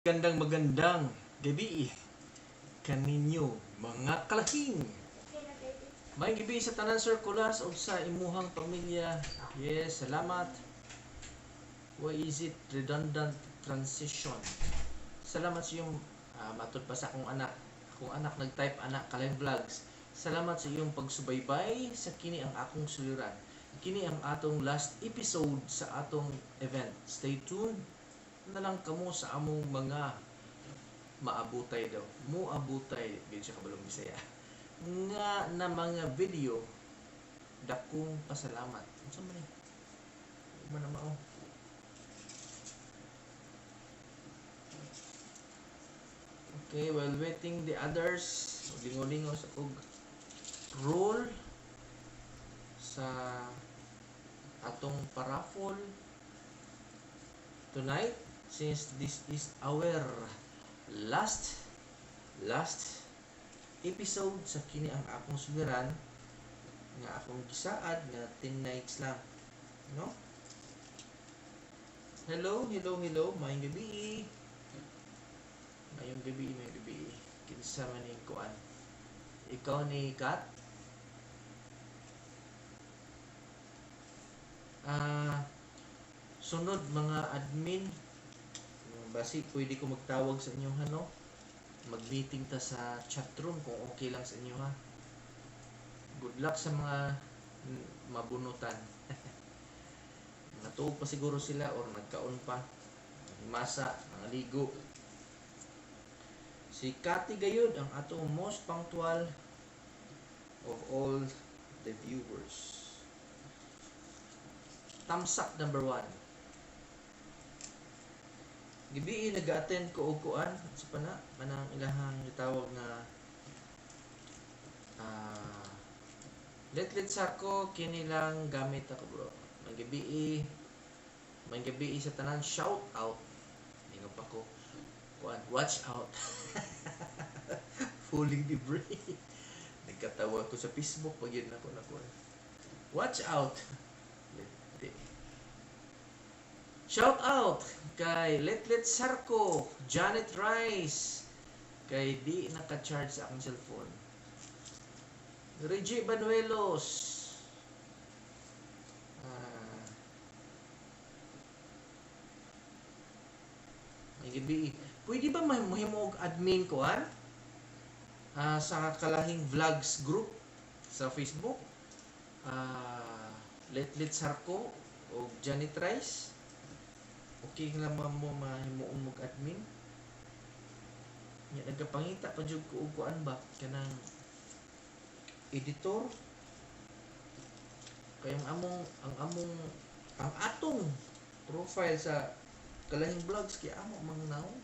Magandang magandang gabi kaninyo, mga kalahing. May gabi sa tanan, Sir Kulas, ug sa imuhang pamilya. Yes, salamat. Why is it redundant transition? Salamat sa iyong matod pa sa akong anak. Akong anak nag-type anak, Kalahing Vlogs. Salamat sa iyong pagsubaybay sa kini ang akong suliran. Kini ang atong last episode sa atong event. Stay tuned na lang kamo sa among mga maabutay daw. Muabutay, di siya kabalong Bisaya nga na mga video. Dakong pasalamat. Unsa man ni? Man na mao. Okay, while waiting the others, lingaw-lingaw sa og roll sa atong paraffle tonight, since this is our last last episode sa kini ang akong suliran nga akong gisaad nga 10 nights lang, no? Hello, hello, hello, maayong gabi, maayong gabi, maayong gabi. Kinsa man ning kuan? Ikaw ni Kat? Sunod mga admin, basi pwede ko magtawag sa inyo ha, no? Mag-meeting ta sa chatroom kung okay lang sa inyo ha. Good luck sa mga mabunutan. Natuog pa siguro sila or nagkaon pa. Masa, mga ligo. Si Cathy gayud ang atong most punctual of all the viewers. Tamsak number 1. Gabi nag-attend ko og kuan sa pana manang ilahang gitawag nga Letlet Sarko, kini lang gamit ako, bro. Magabi, may gabi sa tanan, shout out. Ingon pa ko kuan, watch out. Fooling the brain. Nagkatawa ko sa Facebook pag yun ako na kuan. Watch out. Lete. Shout out kay Letlet Sarko, Janet Rice, kay di naka-charge sa akong cellphone. Reggie Banuelos. May gabi. Pwede ba mahimo og admin ko an? Sa Kalahing Vlogs group sa Facebook? Letlet Sarko o Janet Rice. Okay lang mo mahimuong og admin. Nya nagapangita pa jud ko og kuan ba kanang editor. Kay ang among ang among ang atong profile sa Kalahing Vlogs kay amo mang naong.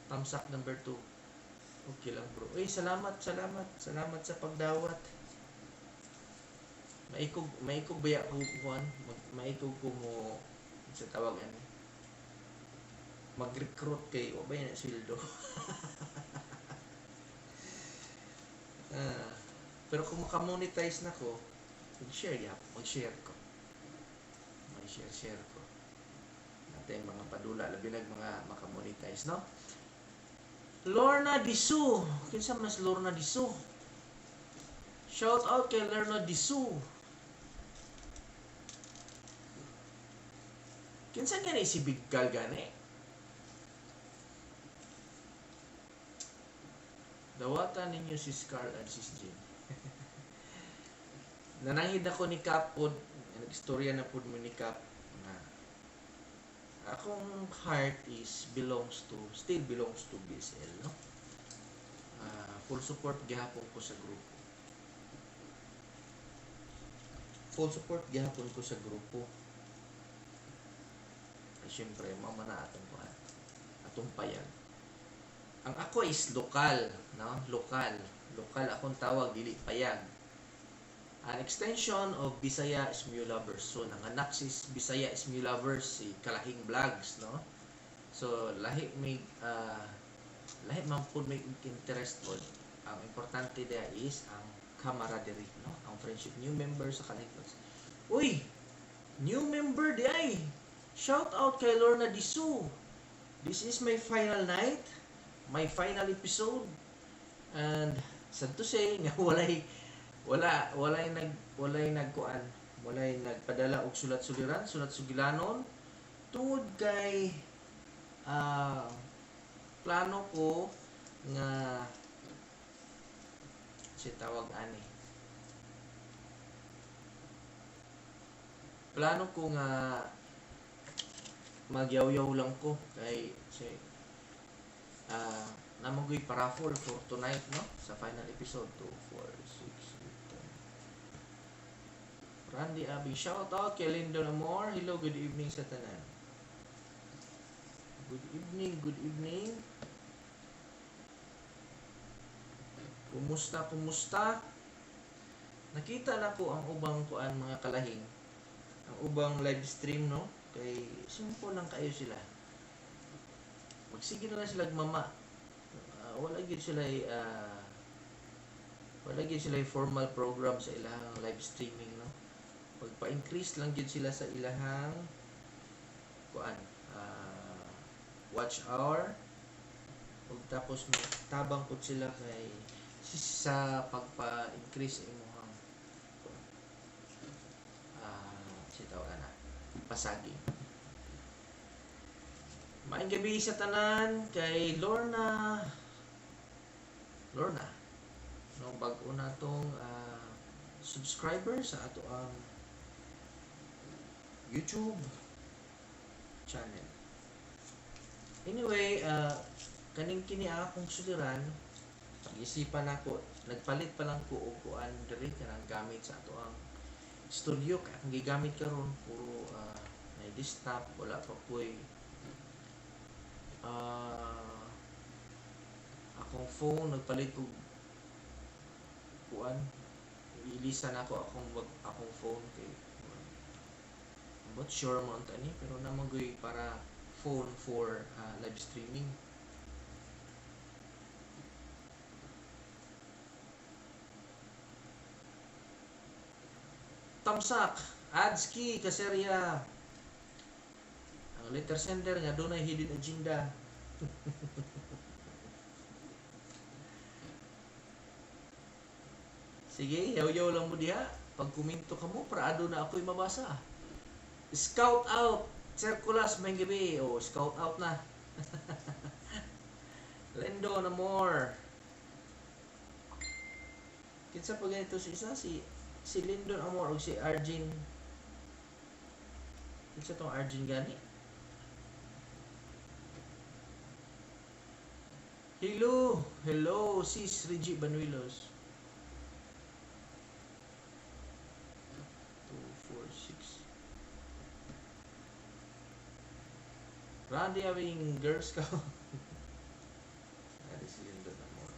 Tamsak number 2. Okay lang, bro. Uy, salamat, salamat. Salamat sa pagdawat. Maikog, maikog baya ko kuan, maikog ko mo sa tawag ani. Mag-recruit kay o ba yan sweldo. Pero kung makamonetize na ko, mag-share ya, mag-share ko. Mag-share-share ko. Natin mga padula, labi nag mga makamonetize, no? Lorna Disu. Kinsa man si Lorna Disu? Shout out kay Lorna Disu. Kinsa gani si Big Gal gani? Dawatan ninyo si Scarl and si Jean. Nanangid ako ni Cap pod, nag-istorya na pod mo ni Cap na akong heart is belongs to, still belongs to BSL, no? Full support gihapon ko sa grupo. Full support gihapon ko sa grupo. Ay, syempre, mama na atong kuan, atong payag. Ang ako is lokal, no? Lokal. Lokal akong tawag, dili payag. An extension of Bisaya Smew Lovers. So, nanganak si Bisaya Smew Lovers, si Kalahing Vlogs, no? So, lahi may lahi man pud may interest pod. Ang importante there is ang camaraderie, no? Ang friendship. New member sa Kalahing Vlogs. Uy! New member di ay! Shout out kay Lorna Disu. This is my final night, my final episode. And sad to say nga walay wala walay nag walay nagkuan, walay nagpadala og sulat suliran, sulat sugilanon tungod kay plano ko nga si tawag ani. Plano ko nga magyaw-yaw lang ko kay si namagoy paraffle for tonight, no, sa final episode. 2, 4, 6, 8, 10. Randy Abing, shout out kay Lindon Amor. Hello, good evening sa tanan. Good evening, good evening. Kumusta, kumusta? Nakita na ko ang ubang kuan mga kalahing. Ang ubang live stream, no? Kay simple lang kayo sila. Magsige na lang sila mama. Wala gyud sila formal program sa ilahang live streaming, no? Pagpa-increase lang gyud sila sa ilahang kuan, watch hour. Ug tapos tabang pud sila kay sa pagpa-increase imuhang si tawag na pasagi. Maayong gabi sa tanan kay Lorna. Lorna, no, bag-o na tong subscriber sa ato ang YouTube channel. Anyway, kaning kini akong suliran, pag-isipan nako, nagpalit pa lang ko og kuan diri kanang gamit sa ato ang studio kay akong gigamit karon puro may desktop, wala pa koy akong phone, nagpalit og kuan, iilisan ako akong phone kay I'm not sure mo unta ni, pero namagoy para phone for live streaming. Tamsak, Adski, Kaserya, ang letter sender nga dunay hidden agenda. Sige, yaw-yaw lang mo diha. Pag kuminto ka mo, praado na ako'y mabasa. Scout out, Circulas, may gabi. O, scout out na. Lendo na more. Kinsa pa ganito si isa? Si Lindon Amor o si Arjun. Kinsa tong Arjun gani? Hello, hello, sis Reggie Banuelos. 2, 4, 6. Randy having girl scout. That is Lindon Amor.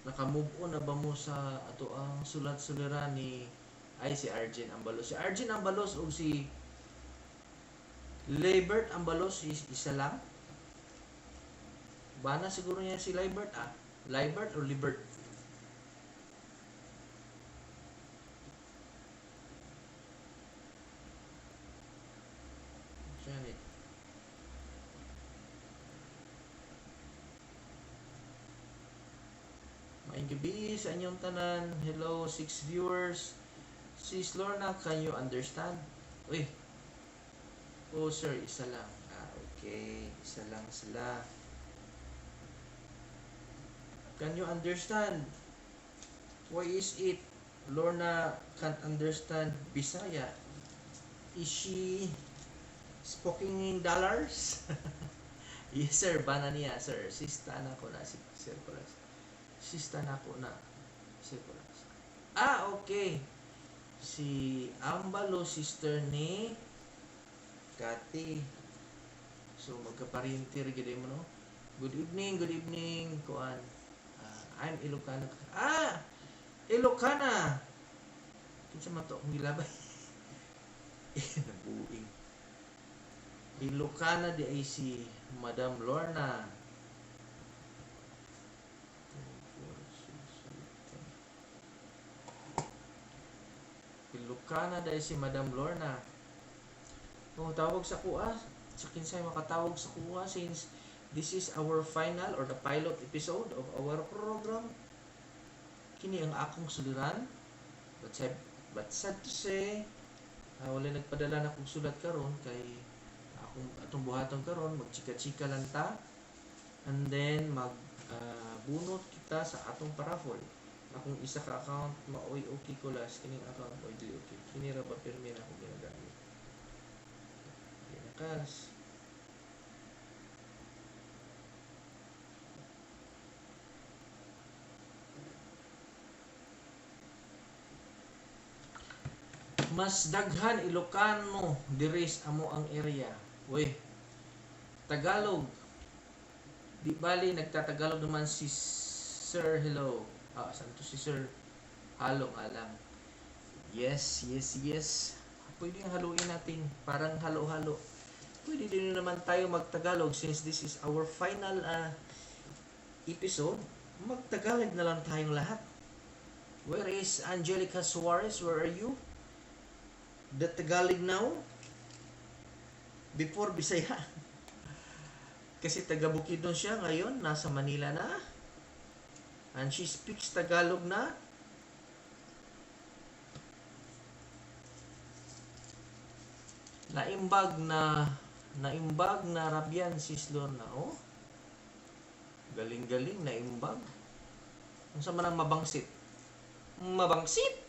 Naka move on na ba mo sa ato ang sulat-suliran ni ay si Arjun Ambalos. Si Arjun Ambalos o si Labert Ambalos is isa lang. Bana siguro niya si Libert ah. Libert or Libert? Janet. Maayong gabi sa inyong tanan. Hello, 6 viewers. Sis Lorna, can you understand? Uy. Oh, sir, isa lang. Ah, okay. Isa lang sila. Can you understand? Why is it Lorna can't understand Bisaya? Is she speaking in dollars? Yes, sir. Bana niya, sir. Sista na ko na si Sir Colas. Sista na ko na Sir Colas. Ah, okay. Si Ambalo, sister ni Kati. So, magkaparintir gid mo, no? Good evening, good evening. Kuan. I'm Ilocano. Ah! Ilocana! Kinsa man to akong gilabay? Nabuing. Ilocana di ay si Madam Lorna. 2, 4, 6, 8, 10. Ilocana dahil si Madam Lorna. Oh, tawag sa kuha. Sa kinsay makatawag sa kuha since this is our final or the pilot episode of our program. Kini ang akong suliran. But sad to say, wala nagpadala na kong sulat karon kay akong atong buhaton karon, magchika-chika lang ta. And then mag bunot kita sa atong paraffle. Akong isa ka account maoy okay ko las kining account mo dili okay. Kini ra ba pirmi na akong ginagamit. Ginakas. Mas daghan Ilocano diri sa amo ang area. Uy. Tagalog. Di bali nagtatagalog naman si Sir Hello. Saan to si Sir? Halo nga lang. Yes, yes, yes. Pwede haluin natin. Parang halo-halo. Pwede din naman tayo magtagalog since this is our final episode. Magtagalog na lang tayong lahat. Where is Angelica Suarez? Where are you? The Tagalog now? Before Bisaya. Kasi taga Bukidnon siya ngayon. Nasa Manila na. And she speaks Tagalog na. Naimbag na rabyan si Lorna. Oh. Galing-galing naimbag. Unsa man ang mabangsit? Mabangsit.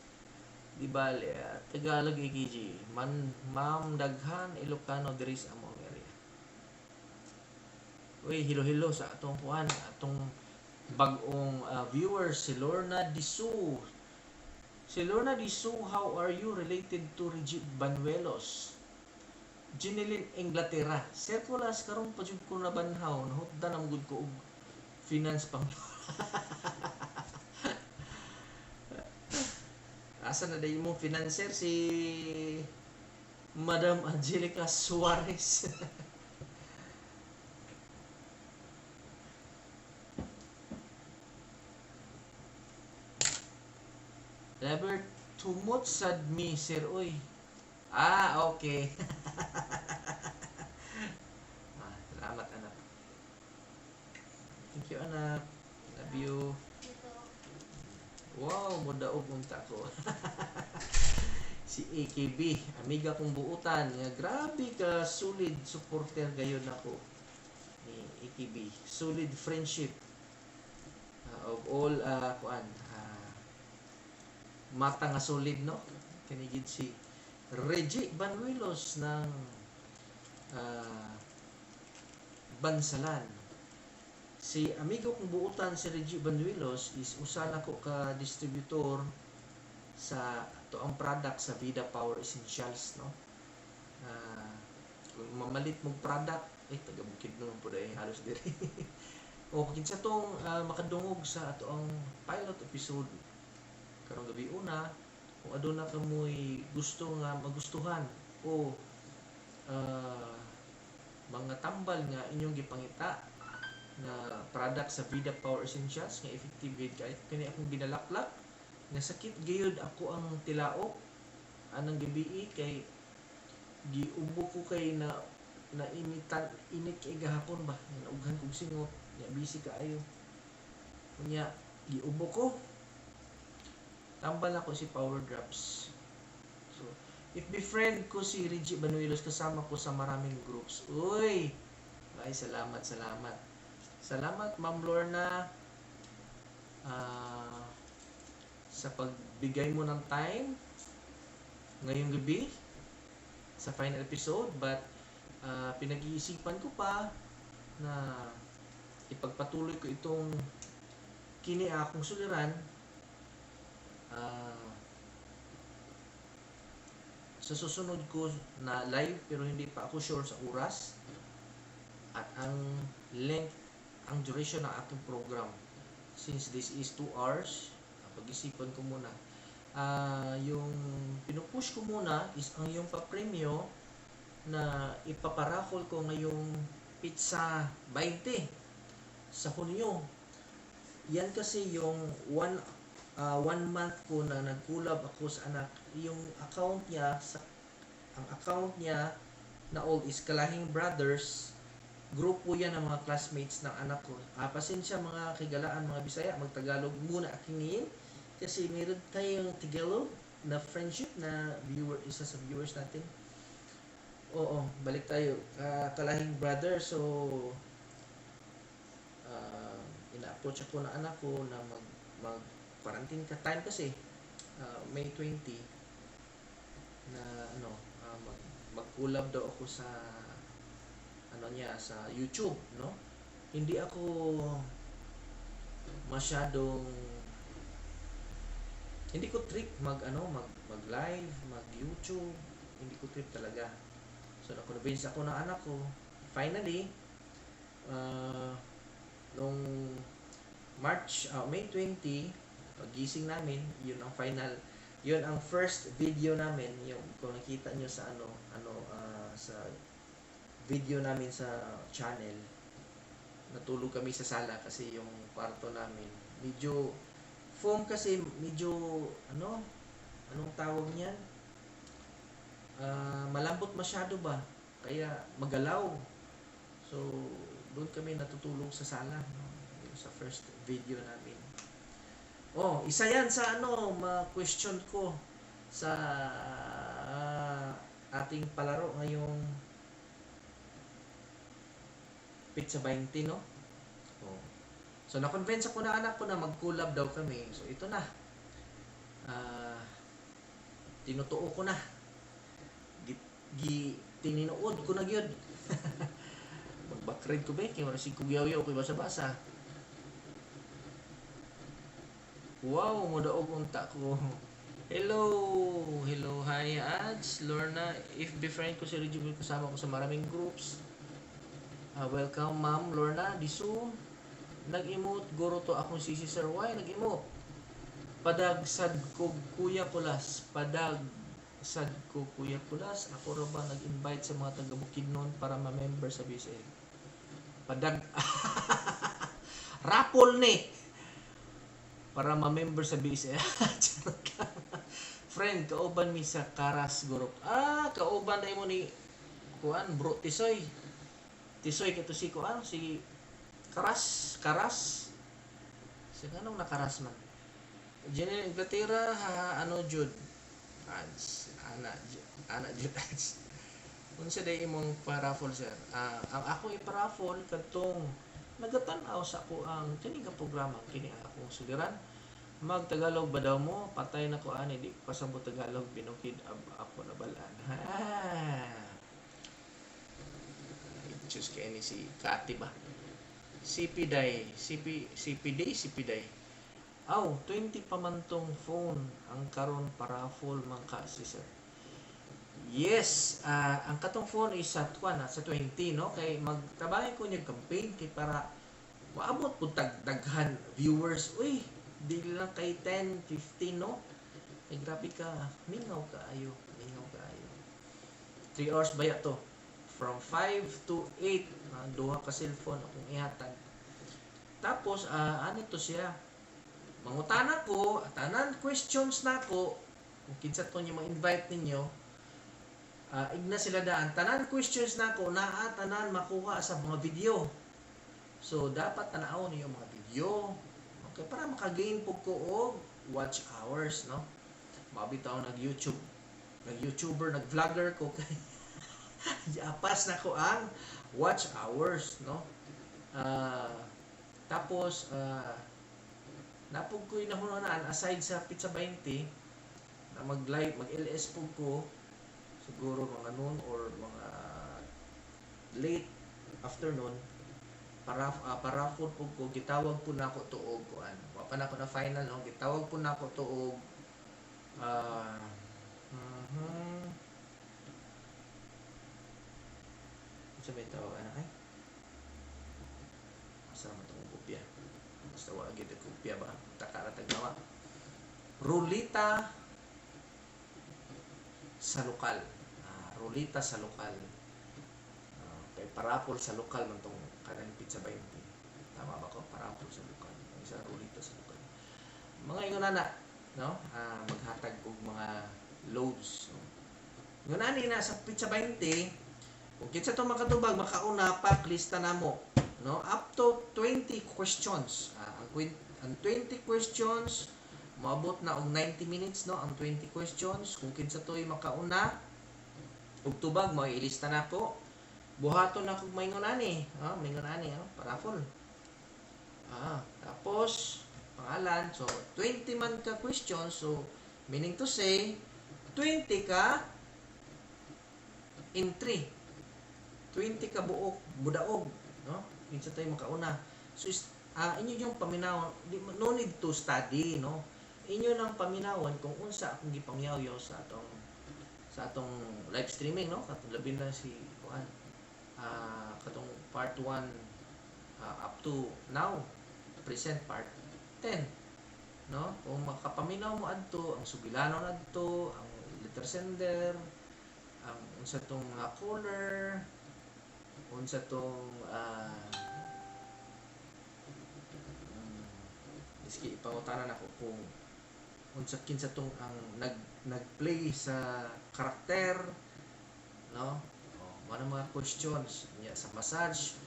Di bale, Tagalog AKG. Man ma'am daghan Ilocano diri sa among area. Uy, hilo-hilo sa atong kuan, atong bag-ong viewers si Lorna Disu. Si Lorna Disu, how are you related to Reggie Banuelos? Jeneline Inglaterra. Sir Kulas, karon pa jud ko nabanhaw, nahutdan ang gud ko og finance pang. Asa na dahil mo financer si Madam Angelica Suarez. Never tumot sad me, sir. Uy. Ah, okay. Salamat, anak. Thank you, anak. Love you. Wow, mudaog unta ko. Si AKB, amiga kong buutan. Nga grabe ka solid supporter gayon ako ni AKB. Solid friendship of all kuan mata nga solid, no? Kanigid si Reggie Banuelos ng Bansalan. Si amigo kong buutan si Reggie Banuelos is usa nako ka distributor sa ato ang product sa Vida Power Essentials, no? Kung mamalit mong product, taga Bukidnon po dahil halos diri. O kinsa tong makadungog sa ato ang pilot episode karong gabi una, kung aduna kamoy gusto nga magustuhan o mga tambal nga inyong gipangita na product sa Vida Power Essentials nga effective gid kay kani akong ginalaklak nga sakit gayud ako ang tilaok anang gabi kay giubo ko kay na nainitan init kay gahapon ba, naughan kog singot nya busy kaayo unya giubo ko, tambal ako si Power Drops. So if befriend ko si Reggie Banuelos, kasama ko sa maraming groups. Uy, ay salamat, salamat. Salamat Ma'am Lorna sa pagbigay mo ng time ngayong gabi sa final episode, but pinag-iisipan ko pa na ipagpatuloy ko itong kini akong suliran sa susunod ko na live, pero hindi pa ako sure sa oras at ang length, ang duration ng aking program. Since this is 2 hours, pag-isipan ko muna. Yung pinupush ko muna is ang yung papremyo na ipaparaffle ko ngayong pizza 20 sa Hunyo. Yan kasi yung one One month ko na nag-collab ako sa anak. Yung account niya sa ang account niya na old is Kalahing Brothers. Grupo yan ng mga classmates ng anak ko. Pasensya, mga kigalaan, mga Bisaya, magtagalog muna aking kasi meron tayong Tagalog na friendship na viewer, isa sa viewers natin. Oo, balik tayo. Kalahing Brother, so ina-approach ako ng anak ko na mag mag quarantine ka time kasi May 20 na ano, mag-collab daw ako sa ano niya sa YouTube, no? Hindi ako masyadong, hindi ko trip mag ano, mag mag live, mag YouTube, hindi ko trip talaga. So na-convince ako ng anak ko. Finally, nung March, May 20, pagising namin, yun ang final, yun ang first video namin, yung kung nakita nyo sa ano, ano, sa video namin sa channel, natulog kami sa sala kasi yung kwarto namin, medyo foam kasi medyo, ano, anong tawag niyan? Malambot masyado ba? Kaya magalaw. So, doon kami natutulog sa sala, no? Yung sa first video namin. Oh, isa yan sa ano, ma-question ko sa ating palaro ngayong Pizza 20, no? Oh. So, na-convince ako na anak ko na mag-collab daw kami. So, ito na. Tinutuo ko na. Gi, tininuod ko na gyud. Mag-backread ko ba? Kaya wala si kugyaw-yaw ko basa-basa. Wow, mudaog unta ko. Hello, hello, hi ads, Lorna. If befriend ko si Reggie, kasama ko sa maraming groups. Welcome, Ma'am Lorna Disu. Nag-emote, guro to akong sisi sir. Why nag-emote? Padag sad ko, Kuya Kulas. Padag sad ko, Kuya Kulas. Ako ra ba nag-invite sa mga taga Bukidnon para ma-member sa BSL? Padag Rapol ni para ma-member sa BSL. Charot lang. Friend, kauban mi sa Karas Group. Kauban na mo ni kuan, bro Tisoy. Tisoy kito si kuan, si Karas, Karas. Si anong nakaras man? Jenny Inglaterra, ha, ano jud? Ads, ana, ana jud ads. Unsa day imong paraffle, sir? Ang ako iparaffle kadtong nagatan-aw sa ako ang kini nga programa, kini ang akong suliran. Magtagalog ba daw mo? Patay na ko ani, di ko pasabot Tagalog, binukid ab ako na balaan. Ha. Choose kay ni si Kati ba? CP day, CP CP day, CP day. Aw, 20 pa man tong phone ang karon, paraffle man ka si sir. Yes, ang katong phone is sa kuan sa 20, no, kay magtrabaho ko niya campaign kay para maabot pud tag daghan viewers. Uy, di lang kay 10, 15, no. Kay grabe ka, mingaw kaayo, mingaw kaayo. 3 hours baya to. From 5 to 8, duha ka cellphone akong ihatag. Tapos ano to siya? Mangutana ko, tanan questions nako, kung kinsa to niyo ma-invite ninyo, igna sila daan. Tanan questions nako naa tanan makuha sa mga video. So dapat tan-awon niyo mga video. Okay, para maka-gain pud ko og watch hours, no? Mabitaw nag-YouTube, nag-YouTuber, nag-vlogger ko kay apas na ko ang watch hours, no? Tapos napog ko nahunahunaan aside sa Pizza 20 na mag-live, mag-LS pug ko siguro mga noon or mga late afternoon para paraffle pug ko. Gitawag po nako tuog kuan, wa pa nako na final, no? Gitawag po nako tuog Unsa may tawag ana ay? Asa man tong kopya? Basta wa gyud kopya ba? Taka ra tagnawa. Rulita sa lokal. Rulita sa lokal. Kay parapol sa lokal man tong kanang Pizza 20. Tama ba ko? Parapol sa lokal. Ang isa, rulita sa lokal. Mga ingon ana, no? Maghatag og mga loads. So, ingon ani na sa pitsa 20, kung kinsa to makatubag, makauna pak lista namo, no? Up to 20 questions. Ang 20 questions moabot na og 90 minutes, no? Ang 20 questions, kung kinsa to'y makauna og tubag, mao ilista nako. Buhaton nako maingon ani, ah, maingon ani, no? Paraffle. Tapos pangalan. So 20 man ka questions, so meaning to say 20 ka entry. 20 ka buok budaog, no? Kinsa tayo makauna. So inyo yung paminawon, no need to study, no? Inyo nang paminawon kung unsa akong gipangyaw-yaw sa atong live streaming, no? Katong labi na si kuan, katong part 1 up to now, present part 10, no? Kung makapaminaw mo adto ang sugilanon adto, ang letter sender, ang unsa tong mga caller, unsa tong iski ipangutanan ako kung unsa kinsa tong ang nag nagplay sa karakter, no? Oh, mga mga questions niya sa massage,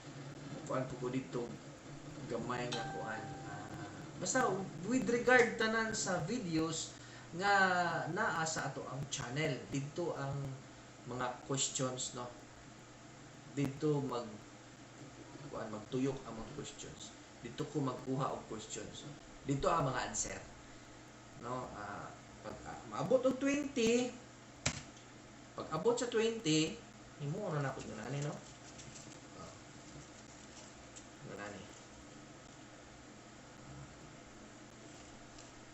kuan po ko dito gamay nga kuan, basta with regard tanan sa videos nga naa sa ato ang channel, didto ang mga questions, no? Didto mag kuan, magtuyok ang mga questions. Didto ko magkuha og questions, didto ang mga answer, no? Pag maabot og 20, pag abot sa 20, himo na nako yun ani, no? Oh. Yun ani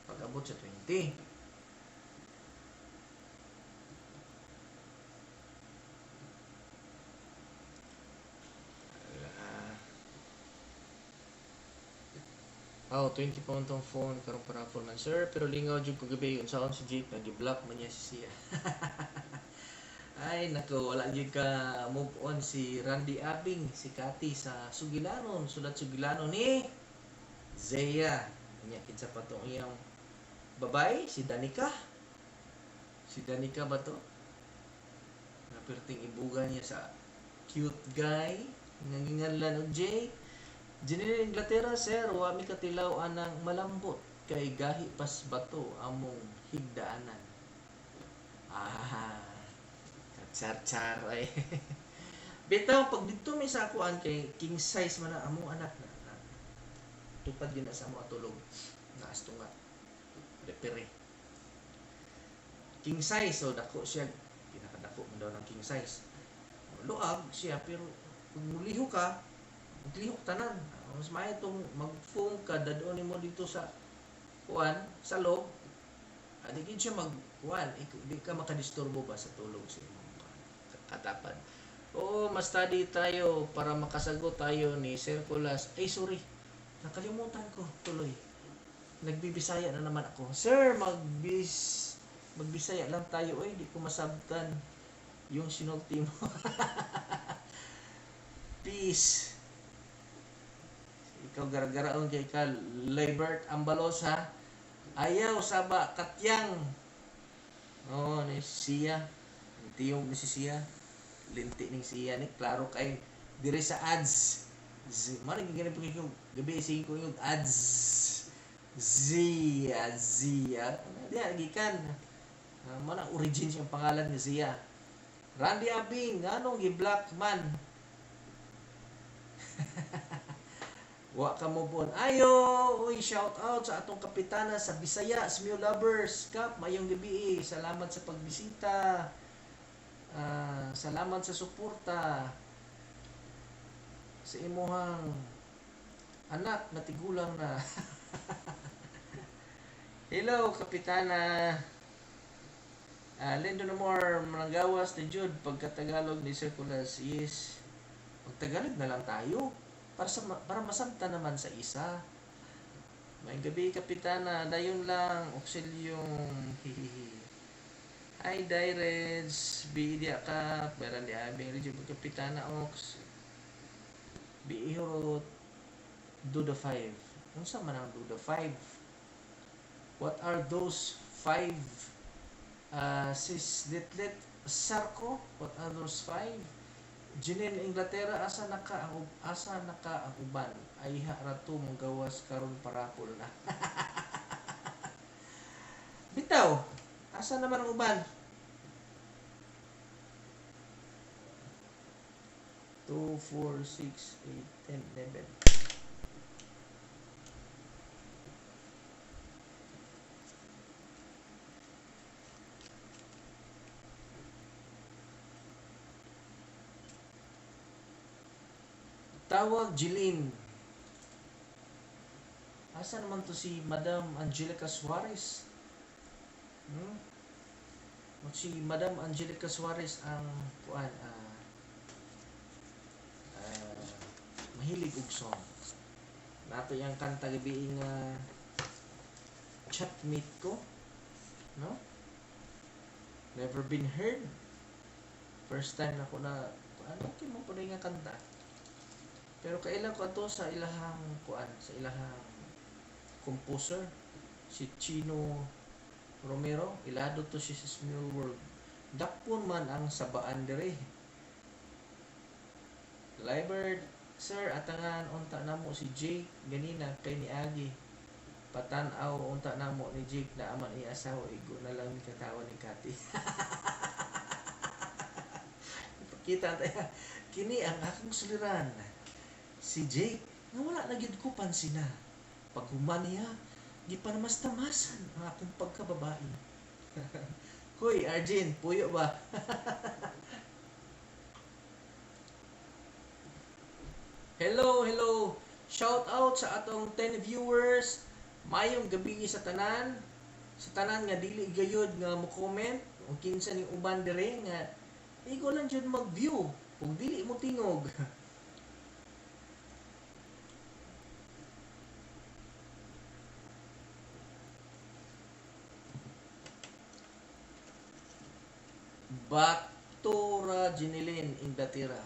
pag abot sa 20. Oh, 20 pa man tong phone karon, paraffle man, sir, pero lingaw jud ko gabi unsaon si Jake, nagi-block man niya si siya. Ay nako, wala jud ka move on si Randy Abing, si Kati sa Sugilanon, sulat Sugilanon ni Zeya. Nya kinsa pa tong iyang babae, si Danica. Si Danica ba to? Napirting ibuga niya sa cute guy nga ginganlan og Jake. Dinhi Inglaterra, sir, wa mi katilaw anang malambot kay gahi pas bato among higdaanan. Ah, char-char ay. Bitaw pag didto mi sa akuan kay king size man na among anak na tupad gyud na sa amo atulog na astunga. Repere. King size, so dako siya, pinakadako man daw ng king size. Luag siya, pero kung muliho ka, maglihok tanan. Mas maayo tong mag-foam ka, dadon nimo dito sa kuan, sa loob. Di gid siya mag kuan, di ka makadisturbo ba sa tulog sa imong katapad. Oo, ma-study tayo para makasagot tayo ni Sir Kulas. Ay, sorry. Nakalimutan ko tuloy. Nagbibisaya na naman ako. Sir, magbisaya lang tayo. Oy, di ko masabtan yung sinulti mo. Peace. Ikaw garagaraon kay ka Labert Ambalos, ha. Ayaw saba katyang. Oo, ni siya. Tiyong ni si siya. Linti ning siya ni klaro kay dire sa ads. Z, man gani po ko gabi sige ko yung ads. Zia, Zia. Diya gikan. Man ang origin siyang pangalan ni Zia. Randy Abing, nganong gi-block man? Wa ka mo bon. Ayo, uy, shout out sa atong kapitana sa Bisaya, Smule Lovers Cup. Mayong gabi. Salamat sa pagbisita. Salamat sa suporta sa imuhang anak na tigulang na. Hello, kapitana. Lindo no more mananggawas ni Jude pagkatagalog ni Sir Kulas is magtagalog na lang tayo para masabta naman sa isa. May gabi, kapitana, dayon lang auxilium. Hihihi. Hi Direds, biidya ka, meron di abing region kapitana ox. Biihurot do the 5. Unsa man ang do the 5? What are those 5 sis Litlit Sarko? What are those 5? Jeanine Inglaterra, asa na ka ang uban? Ay rato mong gawas karon parapol na. Bitaw, asa naman ang uban? 2, 4, 6, 8, 10, 11. Tawag Jeline. Asa naman to si Madam Angelica Suarez? Si Madam Angelica Suarez ang kuan mahilig og song. Nato yang kanta gabi nga chatmate ko, no? Never been heard. First time na ko na kuan, okay mo po nga kanta. Pero kailan ko ato sa ilahang kuan, sa ilahang composer si Chino Romero, ilado to siya sa Small World. Dakpon man ang sabaan dire. Libert, sir, atangan unta namo si Jake ganina kay ni Agi. Patan-aw unta namo ni Jake na aman ni asawa, igo na lang ni katawa ni Kati. Ipakita tayo. Kini ang akong suliran. Si Jake, nga wala na gyud ko pansina. Paghuman niya, gipanamastamasan ang akong pagkababae. Hoy, Arjun, puyo ba? Hello, hello. Shout out sa atong 10 viewers. Mayong gabi sa tanan. Sa tanan nga dili gayud nga mo comment kung kinsa ning uban dire nga igo lang jud mag-view ug dili mo tingog. Batura Jinilin Inglaterra.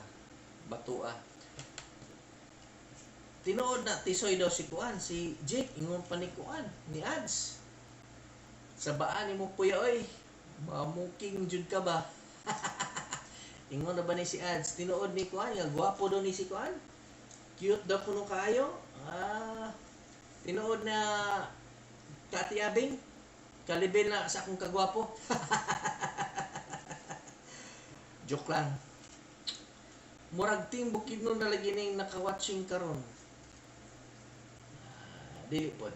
Batua. Tinuod na tisoy daw si Kuan, si Jake ingon pa ni Kuan, ni Ads. Sa baan nimo kuya oy, mamuking jud ka ba? Ingon na ba ni si Ads? Tinuod ni Kuan nga gwapo daw ni si Kuan. Cute daw kuno kaayo. Ah, tinuod na Kati Abing, kalibel na sa akong kagwapo. Joke lang. Murag team Bukidnon na lagi ning naka-watching karon. Dili pod.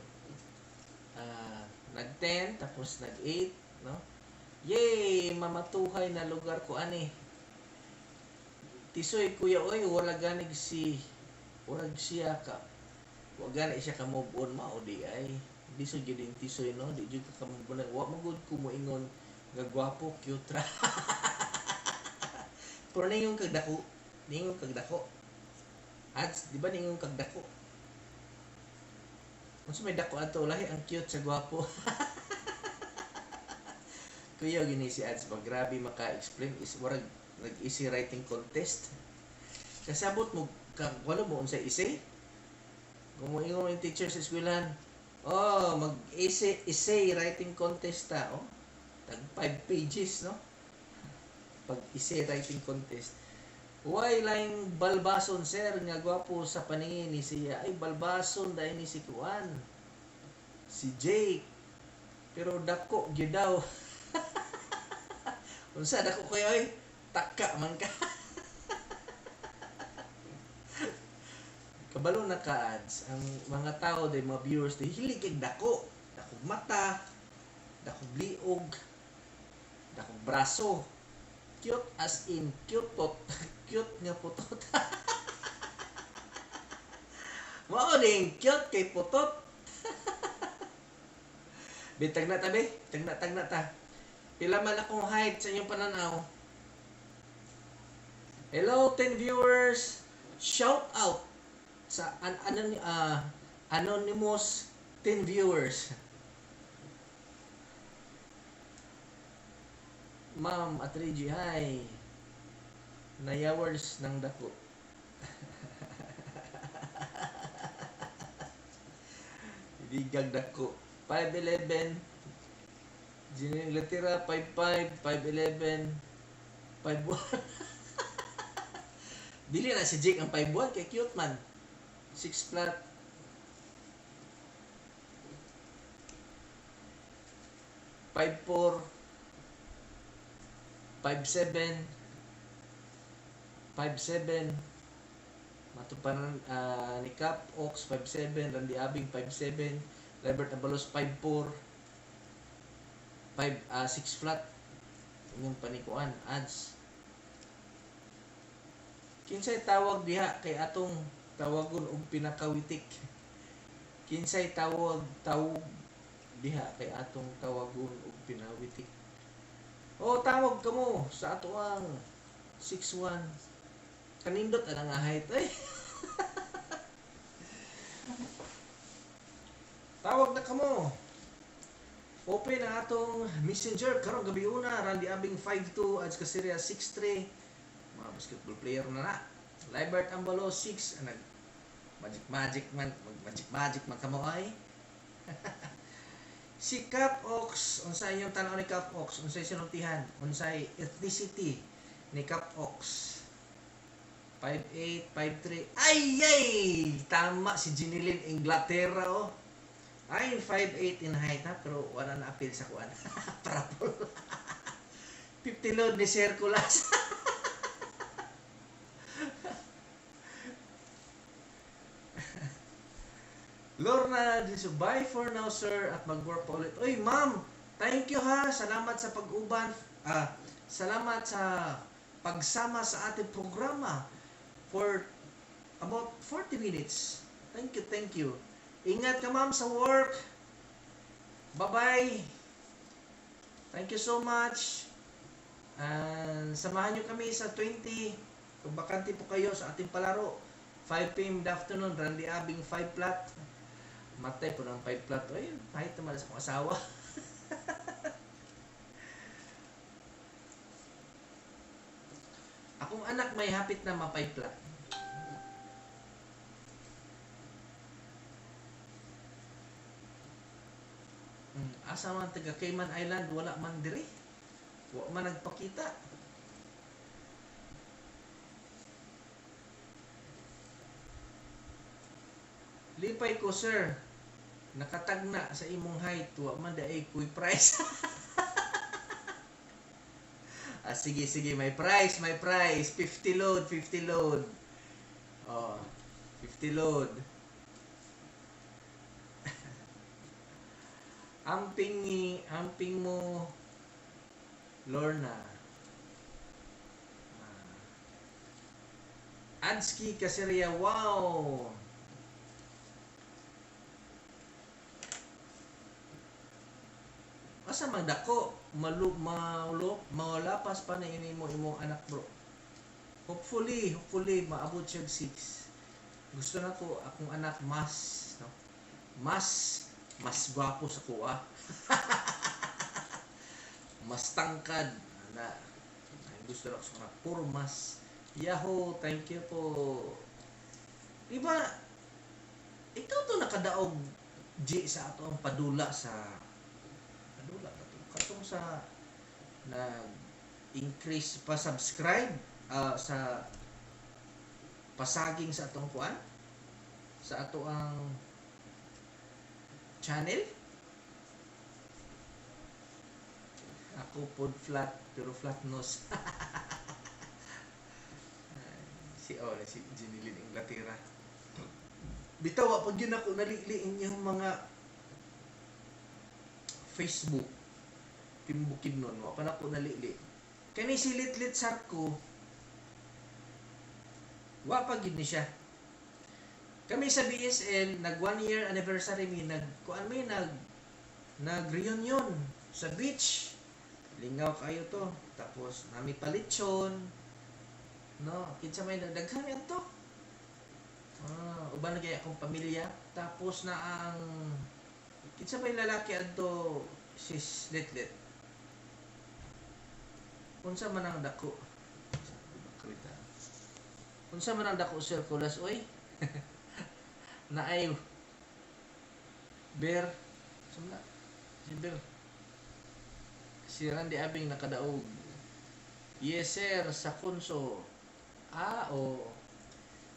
Nag-10 tapos nag-8, no? Yay, mamatuhay na lugar ko ani. Tisoy kuya oy, wala ganig si urag siya ka. Wa gani siya ka move on mao di ay. Di so gyud ing tisoy, no? Di jud ka move on. Wa mo gud ko moingon nga gwapo, cute ra. Pero ningon kag dako, ningon kag dako. Ads, di ba ningon kag dako? Unsa may dako ato lahi ang cute sa gwapo. Kuya gini si Ads ba grabe maka-explain is warag nag-essay writing contest. Kasabot mo ka wala mo unsa essay? Kung moingon yung teacher sa eskwelahan, oh, mag-essay essay writing contest ta, oh. Tag 5 pages, no? Pag essay writing contest. Why lang balbason sir nga gwapo sa paningin ni siya? Ay balbason dahil ni si Kuan. Si Jake. Pero dako gyud daw. Unsa dako koy oy? Taka man ka. Kabalo na ka Ads. Ang mga tao day mga viewers day hilig kay dako. Dakog mata, dakog liog, dakog braso. Cute as in cute tot. Cute nga putot. Mao ding cute kay putot. Bitag na tabi, tagna ta. Pila man akong height sa inyong pananaw. Hello 10 viewers. Shout out sa anonymous 10 viewers. Ma'am Atrigi, hi. Nayawers ng dako. Hindi gag dako. 5'11. Ginny Inglaterra, 5'5, 5'11, 5'1. Dili na si Jake ang 5'1 kay cute man. 6 flat. 5'4, 5'7, 5'7. Matuparan ni Cap Ox 5'7, Randy Abing 5'7, Robert Abalos 5'4, 5 6 flat. Inyong panikuan ads. Kinsay tawag diha kay atong tawagon og pinakawitik? Kinsay tawag tawag diha kay atong tawagon og pinawitik? O tawag kamo sa ato ang 6'1. Kanindot ana nga height ay. Tawag na kamo. Open ang atong messenger karong gabi una. Randy Abing 5'2, Ads Caseria 6'3. Mga basketball player na na. Libert Ambalo 6, nag magic magic man, mag magic magic man kamo ay. Si Cap Ox, unsa inyong tan-aw ni Cap Ox? Unsay sinultihan? Unsay ethnicity ni Cap Ox? 5'8, 5'3. Ay ay! Tama si Ginilyn Inglaterra oh. Ay, 5'8 in height ha, pero wala na appeal sa kuan. Parapol. 50 load ni Sir Kulas. Lorna, so bye for now sir at mag-work pa ulit. Oy ma'am, thank you ha. Salamat sa pag-uban. Salamat sa pagsama sa ating programa for about 40 minutes. Thank you, thank you. Ingat ka ma'am sa work. Bye-bye. Thank you so much. And samahan nyo kami sa 20. Kung bakante po kayo sa ating palaro. 5 p.m. the afternoon, Randy Abing 5 flat. Matay po ng 5 flat. Ay, kahit naman sa akong asawa. Akong anak may hapit na ma 5 flat. Asa man taga Cayman Island, wala man diri. Wa man nagpakita. Lipay ko sir, nakatagna sa imong height, wa man daay kuy price. Sige sige, may price, may price. 50 load, 50 load. Oh, 50 load. Amping amping mo Lorna. Adski Caseria, wow. Asa man dako malapas pa na ini mo imong anak bro. Hopefully, hopefully maabot siya 6. Gusto na ko akong anak mas no? Mas gwapo sa kuha. Mas tangkad na. Gusto na ko sa anak puro mas. Yahoo, thank you po. Diba ikaw to nakadaog G sa ato ang padula sa padula katong sa nag-increase pa subscribe sa pasaging sa atong kuan sa ato ang channel. Ako pod flat pero flat nose. Si oh si Ginilyn Inglaterra. Bitaw pag yun ako nalili inyong mga Facebook Team Bukidnon, wa pa nako nalili. Kani si Litlit Sarko, wa pa gid ni siya. Kami sa BSL nag 1 year anniversary mi, nag kuan mi, nag reunion sa beach. Lingaw kayo to. Tapos nami palitsyon. No, kinsa may daghan adto. Uban na kay akong pamilya. Tapos na ang kinsa may lalaki adto sis Litlit. Unsa man ang dako? Unsa man ang dako Sir Kulas oy? Naay bear. Sumna. Si Bill. Si Randy Abing nakadaog. Yes sir, sa Kunso. Ah, oo.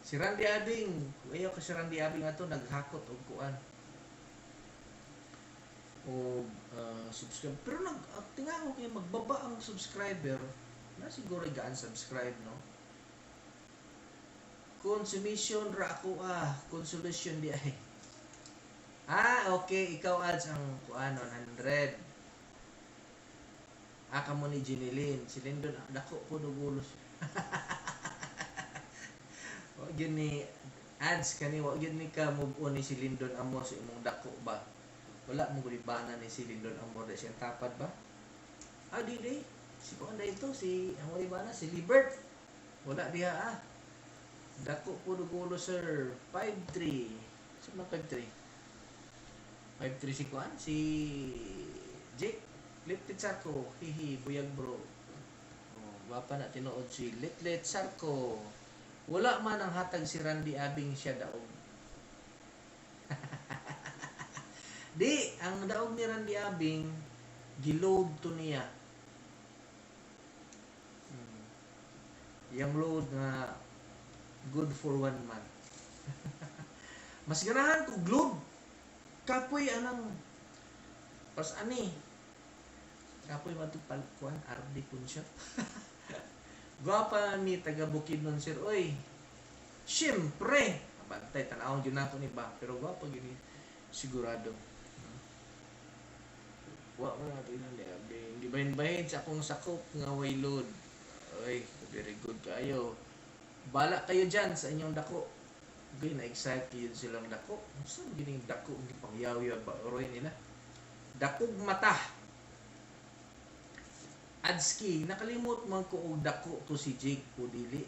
Si Randy Abing, ayaw ka si Randy Abing ato naghakot og kuan. O subscribe. Pero nag tingaho kay magbaba ang subscriber, na siguro gaan subscribe, no? Consummation ra ako ah, consolation di ay. Ah, okay, ikaw ads ang kuan 100. Ah, kamo ni Jeneline. Si Lindon, dako po nugulos. Wa gyud ni ads kani, wa gyud ni ka move on ni si Lindon Amor sa imong dako ba. Wala mo gud bana ni si Lindon Amor di siyang tapad ba? Ah, di di. Si kuan ito si ang wala bana si Libert. Wala diha ah. Dako po dugulo sir. 5-3. Sino 5-3? 5-3 si kuan si Jake Litlit Sarko. Hihi, buyag bro. Oh, gwapa na tinuod si Litlit Sarko. Wala man ang hatag si Randy Abing siya daog. Di, ang daog ni Randy Abing, giload to niya. Yang load nga good for 1 month. Mas ganahan ko load. Kapoy anang pas ani. Kapoy matupal kuan RD kun siya. Gwapa ni taga Bukidnon sir oy. Siyempre, bantay tan-awon gyud nako ni ba, pero gwapa gyud ni sigurado. Wa man nato ilang liabing. Gibahin-bahin sa akong sakop nga way load. Oy, very good kayo. Bala kayo dyan sa inyong dako. Okay, na-excite kayo silang dako. Unsa man gining dako ang gipangyaw-yaw ba oroy nila? Dakog mata. Adski, nakalimot man ko og dako to si Jake o dili.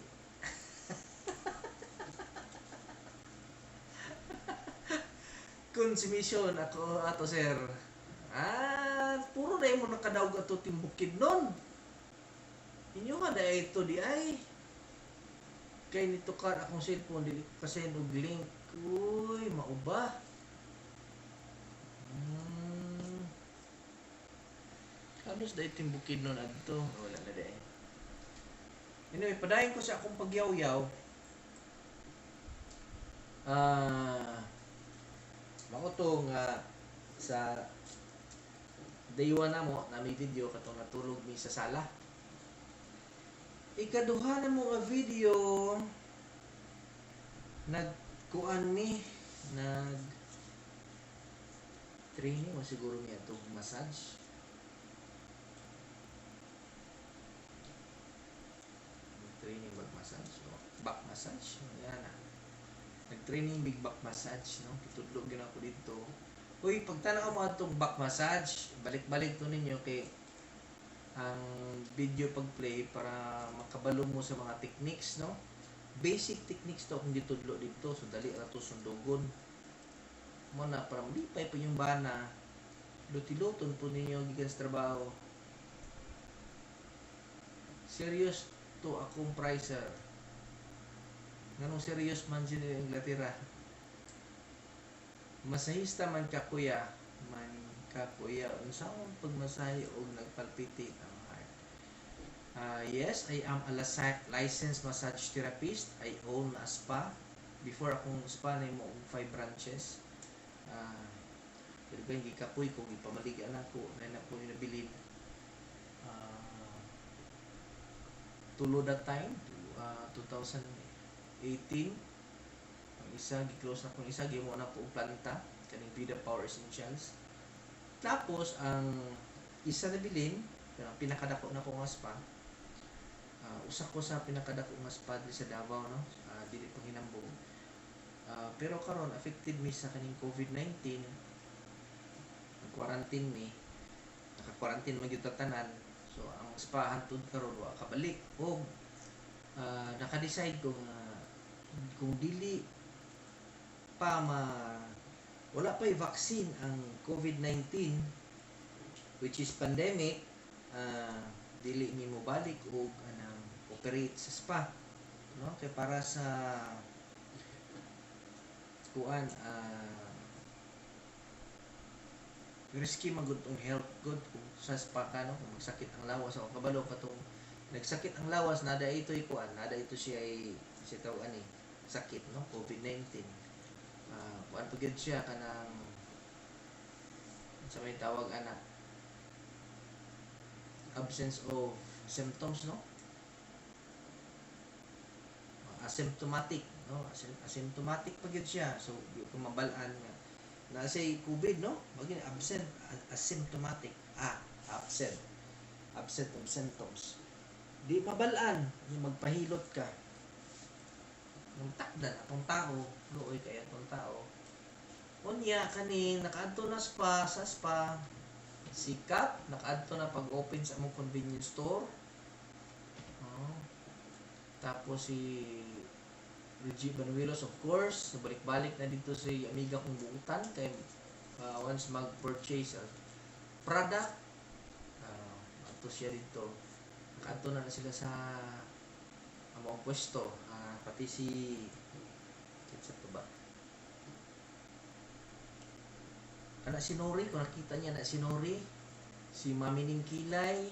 Consummation ako ato sir. Ah, puro na mo nakadaog ato timbukid nun. Inyo ka na ito di ay. Kay nitukar akong cellphone dili ko kasend og link. Uy, mauba. Halos dahil timbukid nun adto. Wala na dahil. Anyway, padayon ko sa akong pagyaw-yaw. Mao to nga sa day 1 na mo, na may video katong natulog mi sa sala. Ikaduha na mo nga video, nagkuan mi, nag training mo siguro mi atong massage. Nag-training bag massage, o back massage, yan na. Nag-training big back massage, no? Gitudlo gyud ako dito. Uy, pagtanaw mo atong back massage, balik-balik to ninyo kay ang video pag-play para makabalo mo sa mga techniques, no? Basic techniques to akong gitudlo dito, so dali ra to sundugon. Mo na para malipay po yung bana. Luti-luton po ninyo gikan sa trabaho. Serious to akong pricer. Nganong serious man siya nila Inglaterra? Masahista man ka kuya, man ka kuya. Unsaon pagmasahe og nagpalpitate ang heart? Yes, I am a licensed massage therapist. I own a spa. Before akong spa na mo og 5 branches. Pero ba hindi kapoy ko gipamaligan ako na na po nabilin. Tulo that time, 2018. Ang isa gi-close na kong isa, gimo na po og planta kaning Vida Power Essentials. Tapos ang isa na bilin, ang pinakadako na ko nga spa. Usa ko sa pinakadako nga spa diri sa Davao, no? Dili pang hinambog. Pero karon affected mi sa kaning COVID-19. Nag-quarantine mi. Naka-quarantine man gyud tanan. So ang spa hantud karon wa kabalik og naka-decide ko nga kung dili pa ma wala pa'y vaccine ang COVID-19, which is pandemic, dili mi mobalik og anang operate sa spa, no? Kay para sa kuan, Risky man gud tong health gud kung sa spa ka, no, kung magsakit ang lawas. Ako kabalo katong nagsakit ang lawas, nada ito'y kuan, nada ito siya ay siya tawag ani sakit, no, COVID-19. Kuan pa gyud siya kanang sa may tawag ana, absence of symptoms, no, asymptomatic, no, asymptomatic pa gyud siya. So di ko mabal-an nga na say COVID, no, maging absent, asymptomatic, absent absent of symptoms, di mabalaan yung magpahilot ka nung takdan atong tao, luoy kay atong tao. Unya kaning nakaadto na spa, sa spa sikap nakaadto na pag-open sa among convenience store. Oh. Tapos si Reggie Banuelos, of course, balik-balik na dito si amiga kong buutan kay once mag-purchase product, ato siya dito. Nakaadto na sila sa among pwesto, pati si kinsa to ba? Kana si Nori, kung nakita niya na si Nori, si Mami Ning Kilay,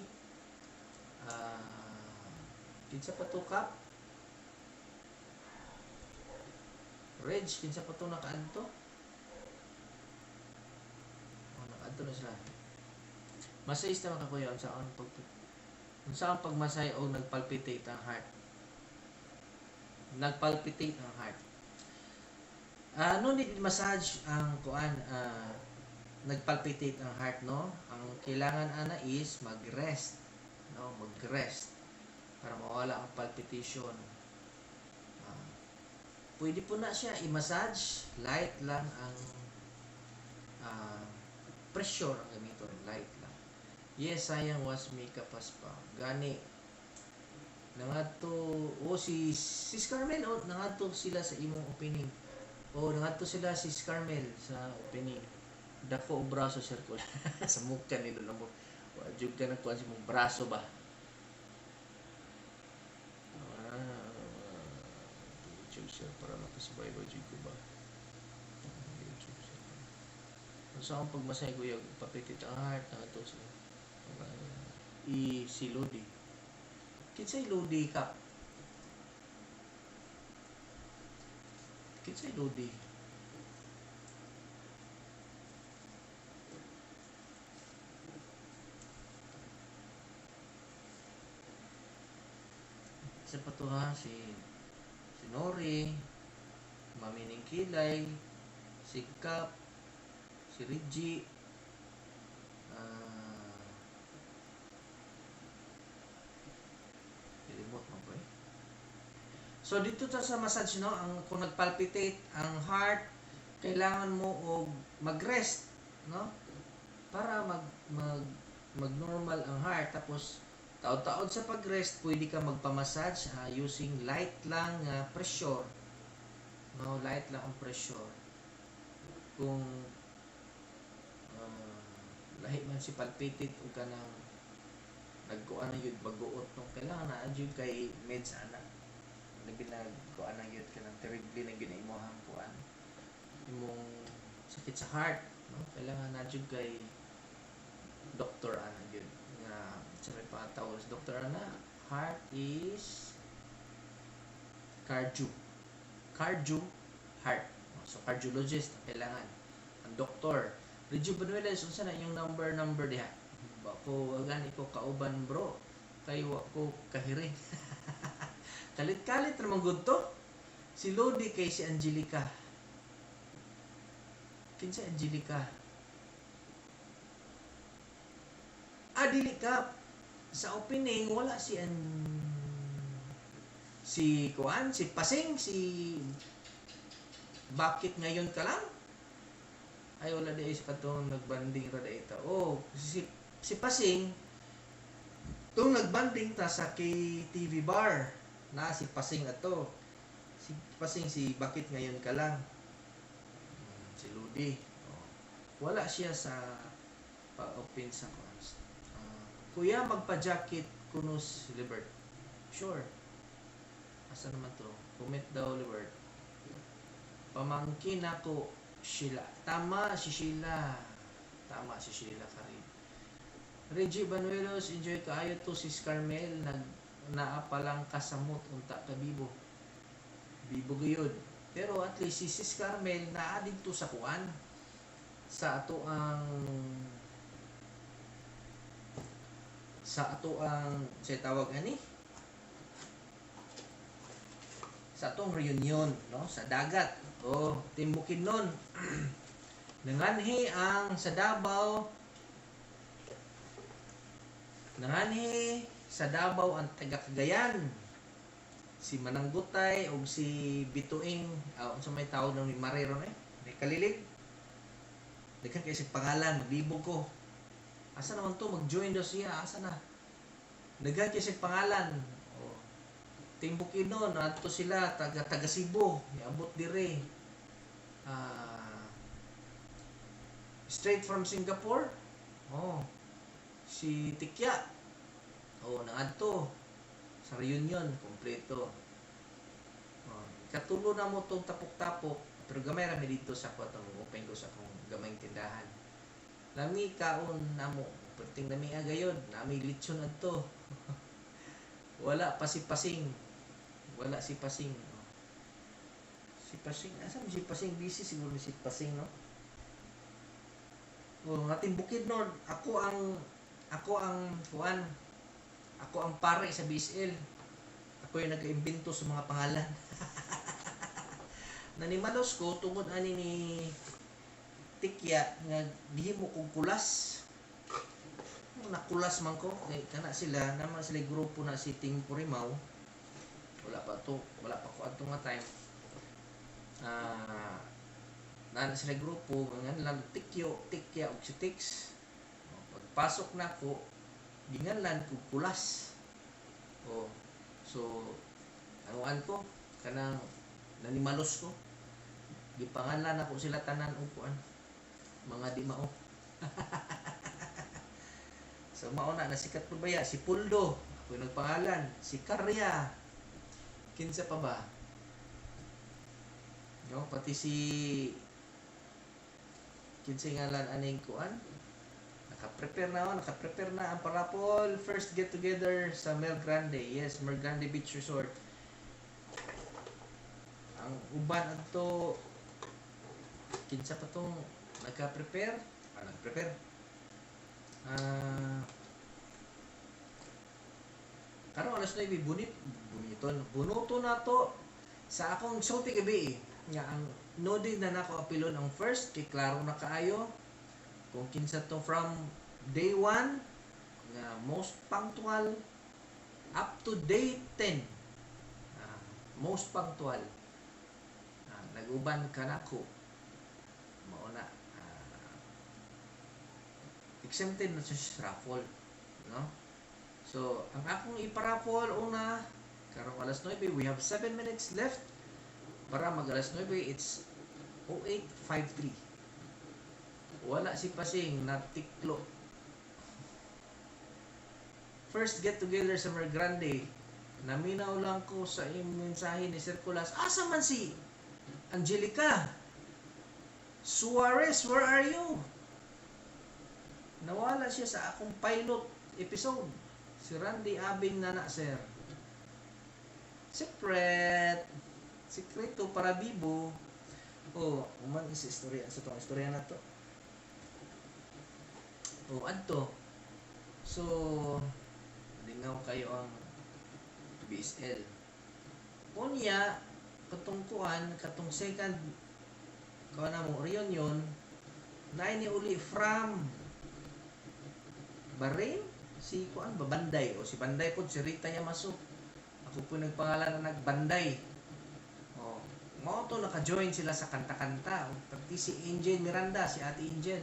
kinsa pa to, Kap? Reg, kinsa pa to nakaadto? Oh, nakaadto na sila. Masayista man ka, kuya, unsa ang pagmasay o nagpalpitate ang heart? Nagpalpitate ang heart. No need massage ang kuan, nagpalpitate ang heart, no? Ang kailangan ana is mag-rest, no? Mag-rest para mawala ang palpitation. Pwede po na siya i-massage, light lang ang pressure ang gamiton, light lang. Yes, sayang was makeup pas pa. Gani nangadto, oh, si Sis Carmel, oh, nangadto sila sa imong opening. Oh, nangadto sila si Carmel sa opening. Dako og braso, sir ko. Sa mukha ni Lolo mo. Wa jud ka nagkuan sa imong braso ba? YouTube, sir, para makasubaybay jud ko ba? YouTube, sir. Unsa akong pagmasay, kuya, papitit ang heart, nangadto sila. I si Lodi. Kinsay Lodi, Kap? Kinsay Lodi? Sa pa to ha, si Nori, Mamining Kilay, si Kap, si Reggie, remote man ko eh. So dito ta sa massage, no, ang kung nagpalpitate ang heart, kailangan mo og mag-rest, no? Para mag mag mag-normal ang heart. Tapos taod-taod sa pag-rest, pwede ka magpa-massage using light lang pressure. No, light lang ang pressure. Kung lahi man si palpitate o kanang nagkuan na yun, baguot, no, kailangan na jud kay meds ana. Labi na kuan na yun kanang terribly na gyud imong kuan, imong sakit sa heart, no, kailangan na jud kay doktor ana gyud nga sa may pangatawag sa doktor ana, heart is cardio, cardio heart. So cardiologist ang kailangan, ang doktor. Reggie Banuelos, unsa na inyong number diha? Bako gani ko kauban, bro, kay wa ko kahiring. Kalit-kalit ra man gud to. Si Lodi kay si Angelica. Kinsa Angelica? Dili ka sa opening wala si an si kuan, si Pasing, si bakit ngayon ka lang? Ay wala di sa katong nagbanding ra ita. Oh, si Pasing tong nagbanding ta sa KTV bar na si Pasing ato. Si Pasing, si bakit ngayon ka lang? Si Ludi. Oh. Wala siya sa pa-open sa kuan. Kuya, magpa-jacket kuno si Libert. Sure. Asa naman to? Comment daw, Libert. Pamangkin ako, Sheila. Tama, si Sheila. Tama si Sheila Karib. Reggie Banuelos, enjoy kaayo to si Carmel, nag naa pa lang kasamot unta ka bibo. Bibo gyud. Pero at least si Sis Carmel naa didto sa kuan, sa ato ang say tawag ani, sa atong reunion, no, sa dagat. Oh, Team Bukidnon, nanganhi ang sa Davao, nanganhi sa Davao ang taga Cagayan, si Mananggutay og si Bituing, unsa may tawag ni Marero eh, may kalilig, daghan kay sig pangalan, maglibog ko. Asa naman to? Mag-join daw siya. Asa na? Daghan kay sig pangalan. Oh. Team Bukidnon, adto sila taga taga Cebu, niabot dire. Straight from Singapore. Oh. Si Tikya. Oh, nangadto sa reunion, kompleto. Oh, katulo na mo tong tapok-tapok, pero gamay ra mi dito sa kwatong open ko sa akong gamayng tindahan. Lami kaon namo, perting nami agayon, nami litson adto. Wala pa si Pasing. Wala si Pasing. Oh. Si Pasing, asa man si Pasing? Busy siguro ni si Pasing, no? Oh, nga Team Bukidnon, ako ang kuan. Ako ang pare sa BSL. Ako yung nag-imbento sa mga pangalan. Nanimalos ko tungod ani ni Tikya nga gihimo kong kulas. Nakulas man ko kay kana sila naman sila grupo na si Ting Purimaw. Wala pa to, wala pa ko adto nga time. Ah, na sila grupo nga lang Tikyo, Tikya ug si Tix. Oh, pagpasok nako, ginganlan ko kulas. Oh, so anuan ko kanang nanimalos ko. Gipangalan ako sila tanan og kuan, mga di mao. So mao na, nasikat pa baya si Puldo, ako yung nagpangalan, si Karya. Kinsa pa ba? No, pati si kinsa ngalan aning kuan? Naka-prepare na, oh, naka-prepare na ang parapol first get together sa Mel Grande. Yes, Mel Grande Beach Resort. Ang uban adto, kinsa pa tong nagka-prepare? Ah, nag-prepare. Karon alas 9, bunit buniton bunuto na to sa akong sulti gabi eh, nga ang noding na nako apilon ang first kay klaro na kaayo kung kinsa to from day 1 nga most punctual up to day 10. Most punctual, nag-uban ka nako, mao na, exempted na siya sa raffle, no? So ang akong iparaffle una karong alas 9, we have 7 minutes left para mag alas 9. It's 08:53. Wala si Pasing, natiklo. First get together sa Mer Grande. Naminaw lang ko sa imong mensahe ni Sir Kulas. Asa man si Angelica Suarez? Where are you? Nawala siya sa akong pilot episode. Si Randy Abing na na, sir. Secret. Sekreto para bibo. Oh, uman is istorya sa tong istorya na to. Oh, adto. So, lingaw kayo ang BSL. Unya, katong kuan, katong second kuan na mo reunion, na ni uli from Bahrain, si kuan ba, Banday o si Banday po, si Rita Yamaso. Ako po nagpangalan na nagbanday. Oh, mao to naka-join sila sa kanta-kanta. O, pati si Angel Miranda, si Ate Angel.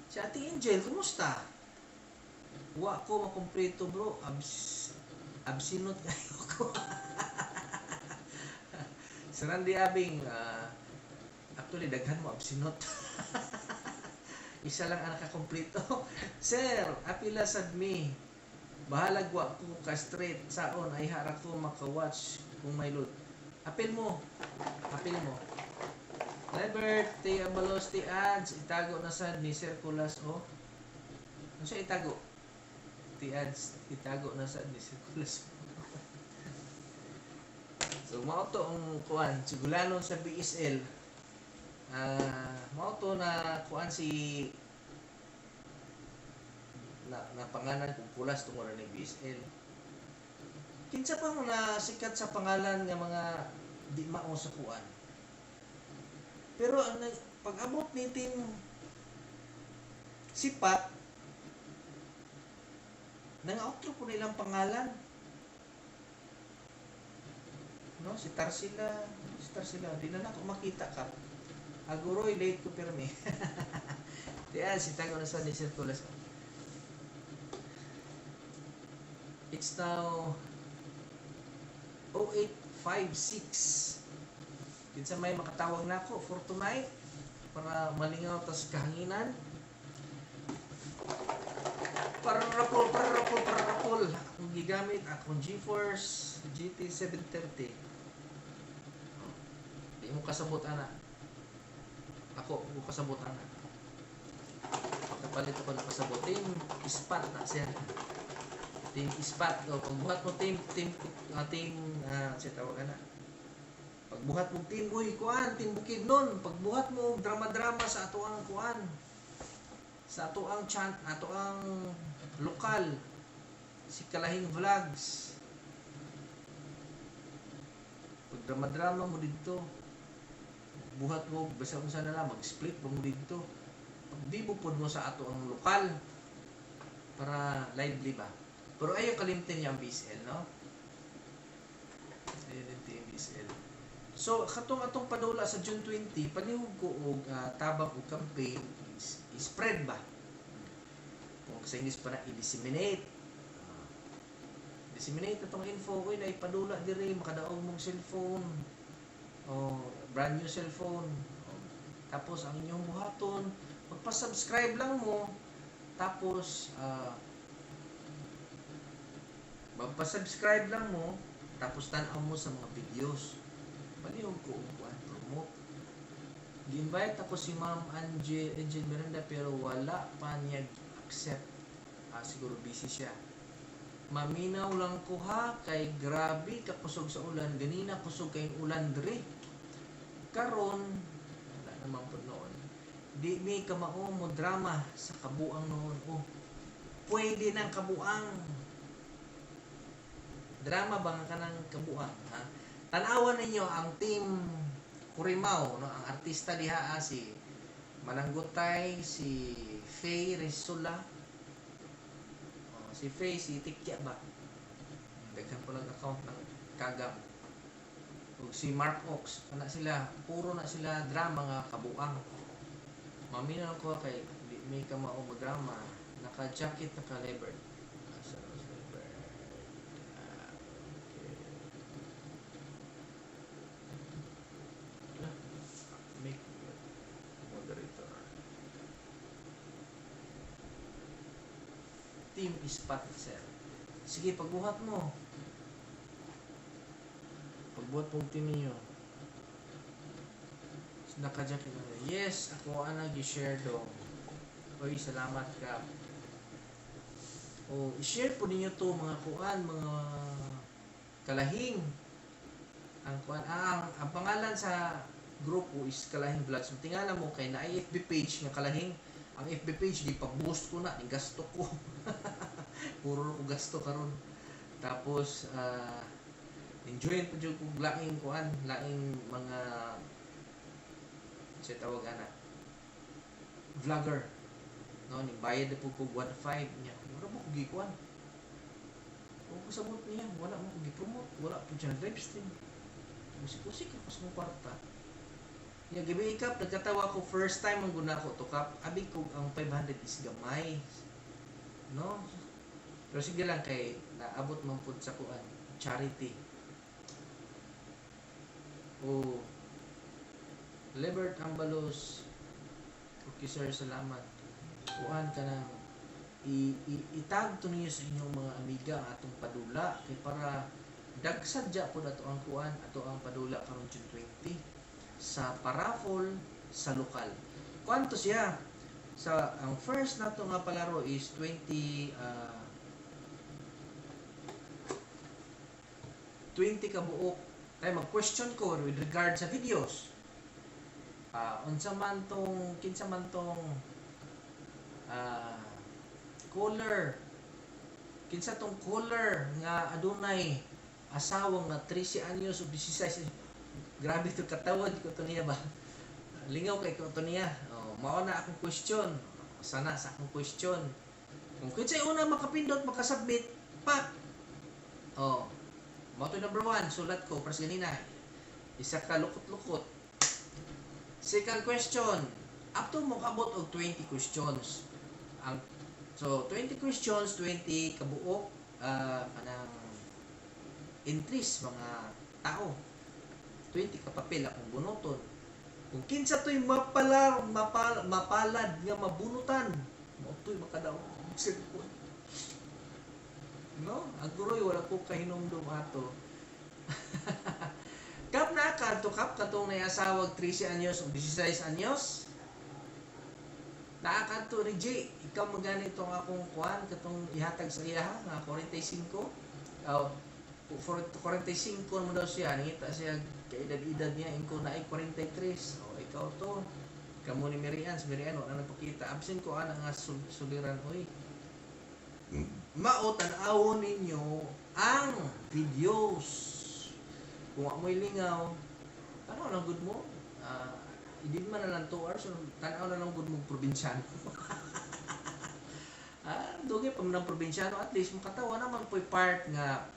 Si Ate Angel, kumusta? Wa ko makumpleto, bro. Absinot kayo ko. Si Randy Abing, actually daghan mo absinot. Isa lang ang nakakumpleto. Sir, apila sad mi. Bahalag wa ko ka straight saon ay hara ko maka-watch kung may load. Apil mo. Apil mo. Lebert T. Abalos T. Ads, itago na sad ni Sir Kulas, oh. Ano siya itago? T. Ads, itago na sad ni Sir Kulas. So mao to ang kuan, sigulanon sa BSL. Mao to na kuan si na napangalan kung Kulas tungod ni BSL. Kinsa pa mo na sikat sa pangalan nga mga di mao sa kuan. Pero ang pag-abot ni Team Sipat, nang-outro po nilang pangalan. No, si Tarsila, di na nako makita ka. Aguroy late ko pirmi. Diyan, si Tago na sa ni Sir Kulas. It's now 08:56. Kinsa may makatawag nako for tonight para malingaw tas kahanginan. Parapol, parapol, parapol. Akong gigamit akong GeForce GT 730. Di mo kasabot ana. Ako mo kasabot ana. Pagkapalit ako nakasabot. Team Ispat na siya. Team Ispat. O, pagbuhat mo team team team siya tawag ana. Pagbuhat mo team, uy, kuan, Team Bukidnon. Pagbuhat mo drama-drama sa ato ang kuan. Sa ato ang chant, ato ang lokal. Si Kalahing Vlogs. Pag drama-drama mo didto, buhat mo, basta unsa na lang, mag-split pa mo didto. Pag di mo pod mo sa ato ang lokal, para lively ba. Pero ayaw kalimtin niya ang BSL, no? Ayaw kalimtin ang BSL. So, katong atong padula sa June 20, palihog ko og tabang og campaign is i-spread ba? Kung sa English pa na, i-disseminate. Disseminate atong info, uy, na ipadula diri, makadaog mong cellphone. O, brand new cellphone. O, tapos, ang inyong buhaton, magpa-subscribe lang mo. Tapos, magpa-subscribe lang mo, tapos tan-aw mo sa mga videos. Palihog ko og kuan, promote. Gi-invite ako si Ma'am Angel, Angel Miranda pero wala pa niya accept. Siguro busy siya. Maminaw lang ko ha kay grabe kakusog sa ulan. Ganina kusog kayong ulan dre. Karon wala naman po noon. Di mi kamao mo drama sa kabuang noon. Oh, pwede nang kabuang. Drama ba nga kanang kabuang, ha? Tan-awan ninyo ang Team Kurimaw, no? Ang artista diha si Mananggutay, si Faye Resula. Oh, si Faye, si Tikya ba? Daghan po lang account ng Kagam. Ug si Mark Ox, kana sila, puro na sila drama nga kabuang. Maminaw ko kay di may kamao mo drama, naka-jacket, naka-lever. Asa na si Lebert? Okay. Make moderator. Team Ispat, sir. Sige, pagbuhat mo. Pagbuhat mo team niyo. Naka-jacket na. Yes, ako ang nag-share dong. Oy, salamat ka. O, i-share po ninyo to mga kuan, mga kalahing. Ang kuan, ang pangalan sa grupo is Kalahing Vlogs. Tingala mo kay na FB page nga Kalahing. Ang FB page di pa-boost ko na, ni gasto ko. Puro ko gasto karon. Tapos enjoyin po jud kog laing kuan, laing mga sa tawag ana vlogger. No, ni bayad na po ko 1.5 niya. Wala mo ko gikuan. Wa ko sabot niya, wala mo ko gi-promote, wala po siya live stream. Musik-usik ako sa mong kwarta. Nya gabi kap nagkatawa ko first time ang guna ko to kap. Abi ko ang 500 is gamay. No? Pero sige lang kay naabot man pud sa kuan, charity. O Lebert Ambalos. Okay sir, salamat. Kuan ka nang itag to niyo sa inyong mga amiga ang atong padula kay para dagsadya pud ato ang kuan, ato ang padula karon June 20. Sa paraffle sa lokal. Kuanto siya? Sa ang first nato nga palaro is 20 20 ka buok. Ay, mag-question ko with regard sa videos. Unsa man tong, kinsa man tong caller, kinsa tong caller nga adunay asawa nga 13 anyos ug 16? Grabe to, katawad ko to niya ba, lingaw kay ko to niya. Oh, mao na akong question sana. Sa akong question, kung kinsay una makapindot, makasubmit, pak, oh, mao to number one. Sulat ko pras ganina, isa ka lukot-lukot. Second question, up to mokabot og 20 questions ang. So 20 questions, 20 kabuok, kanang entries, mga tao, 20 ka papel akong bunuton. Kung kinsa to'y mapalad nga mabunutan, mao to'y makadaog og cellphone, no? Aguroy, wala ko kahinumdum ato. Kap na kadto, kap, katong nay asawag 13 anyos o 16 anyos. Naa kadto ni J, ikaw magani itong akong kuan, katong ihatag sa iya nga 45. Oh, 45 mo daw siya, nangita siya kaedad-edad niya, ingko na ay 43. Oh, ikaw to. Kamo ni Mary Ann, si Mary Ann wala nagpakita. Absent ko ana nga suliran oy. Mao, tan-awon ninyo ang videos. Kung amoy lingaw, tanaw lang gud mo. Hindi man na lang 2 hours, tanaw na lang gud mo Probinsyano. Dugay pa man ang Probinsyano, at least makatawa naman po'y part nga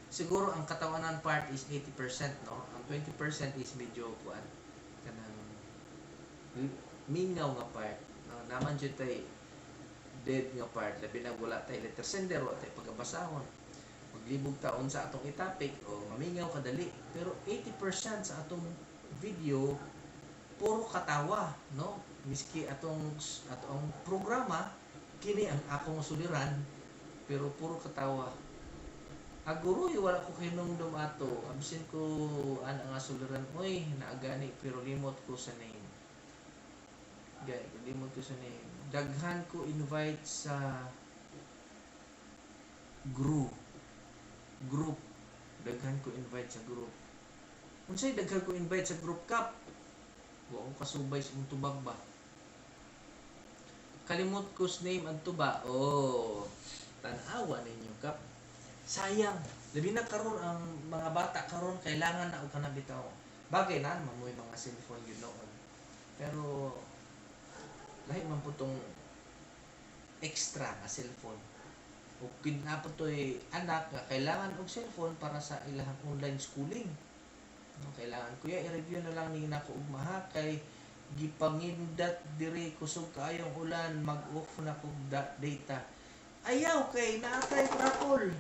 siguro ang katawanan part is 80%, no? Ang 20% is medyo kuan, kanang mingaw nga part, no? Naman jud tay dead nga part, labi na wala tay letter sender, wala tay pagabasahon, maglibog taon sa atong itapik o mamingaw kadali. Pero 80% sa atong video puro katawa, no? Miski atong programa kini ang akong suliran, pero puro katawa. Aguroy, wala ko hinumdum ato. Absent ko ana nga suliran oy. Naagani, pero limot ko sa name. Gay, limot ko sa name. Daghan ko invite sa group. Daghan ko invite sa group. Unsay daghan ko invite sa group, kap? Wa ko kasubay sa imong tubag ba. Kalimot ko sa name ang tuba. Oh, tan-awa ninyo, kap. Sayang, labi na karon, ang mga bata karon kailangan na og kana bitaw. Bagay na mamoy mga cellphone yun noon. Pero lahi man po tong extra nga cellphone. O kidnap to'y anak nga kailangan og cellphone para sa ilahang online schooling. No, kailangan kuya i-review na lang ni nako ugma ha, kay gipangindat diri, kusog kaayong ulan, mag-off na kog data. Ayaw, kay naatay raffle.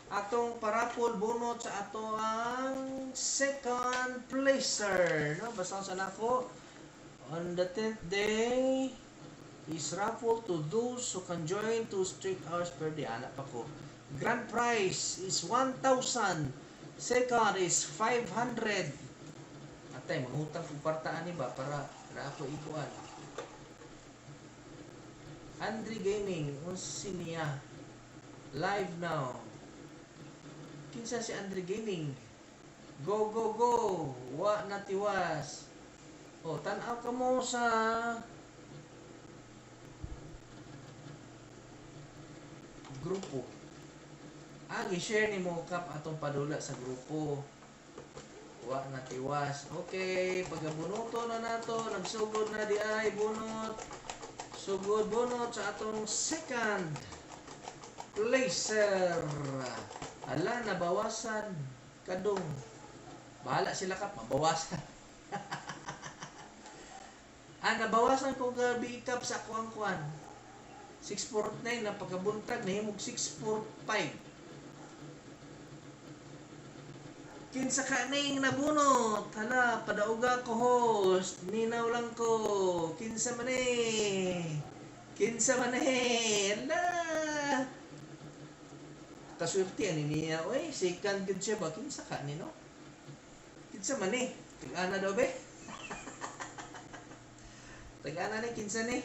Atong paraffle bunot sa ato ang second placer, no? Basta sa nako, on the 10th day is raffle to those who can join 2 straight hours per day. Anak pa ko. Grand prize is 1,000. Second is 500. Atay, mangutang kong kwarta ani ba para na ako ikuan. Andre Gaming, unsa niya? Live now. Kinsa si Andre Gaming? Go, go, go! Wa na tiwas. O, tan-aw ka mo sa grupo. Ah, gi-share ni mo, kap, atong padula sa grupo. Wa na tiwas. Okay, pagabunuto na nato, nagsugod na di ay bunot. Sugod bunot sa atong second placer. Ala, nabawasan. Kadong. Bahala sila, kap, mabawasan. Ah, nabawasan ko gabi, kap, sa kuang kuan. 649 na pagkabuntag nahimog 645. Kinsa ka ning nabunot? Hala, padauga ko, host. Ninaw lang ko. Kinsa man eh? Kinsa man eh? Hala. Kaswerte ani niya oy. Second gud siya ba? Kinsa ka ni, no? Kinsa man eh? Tag-ana daw be? Tag-ana ni kinsa ni?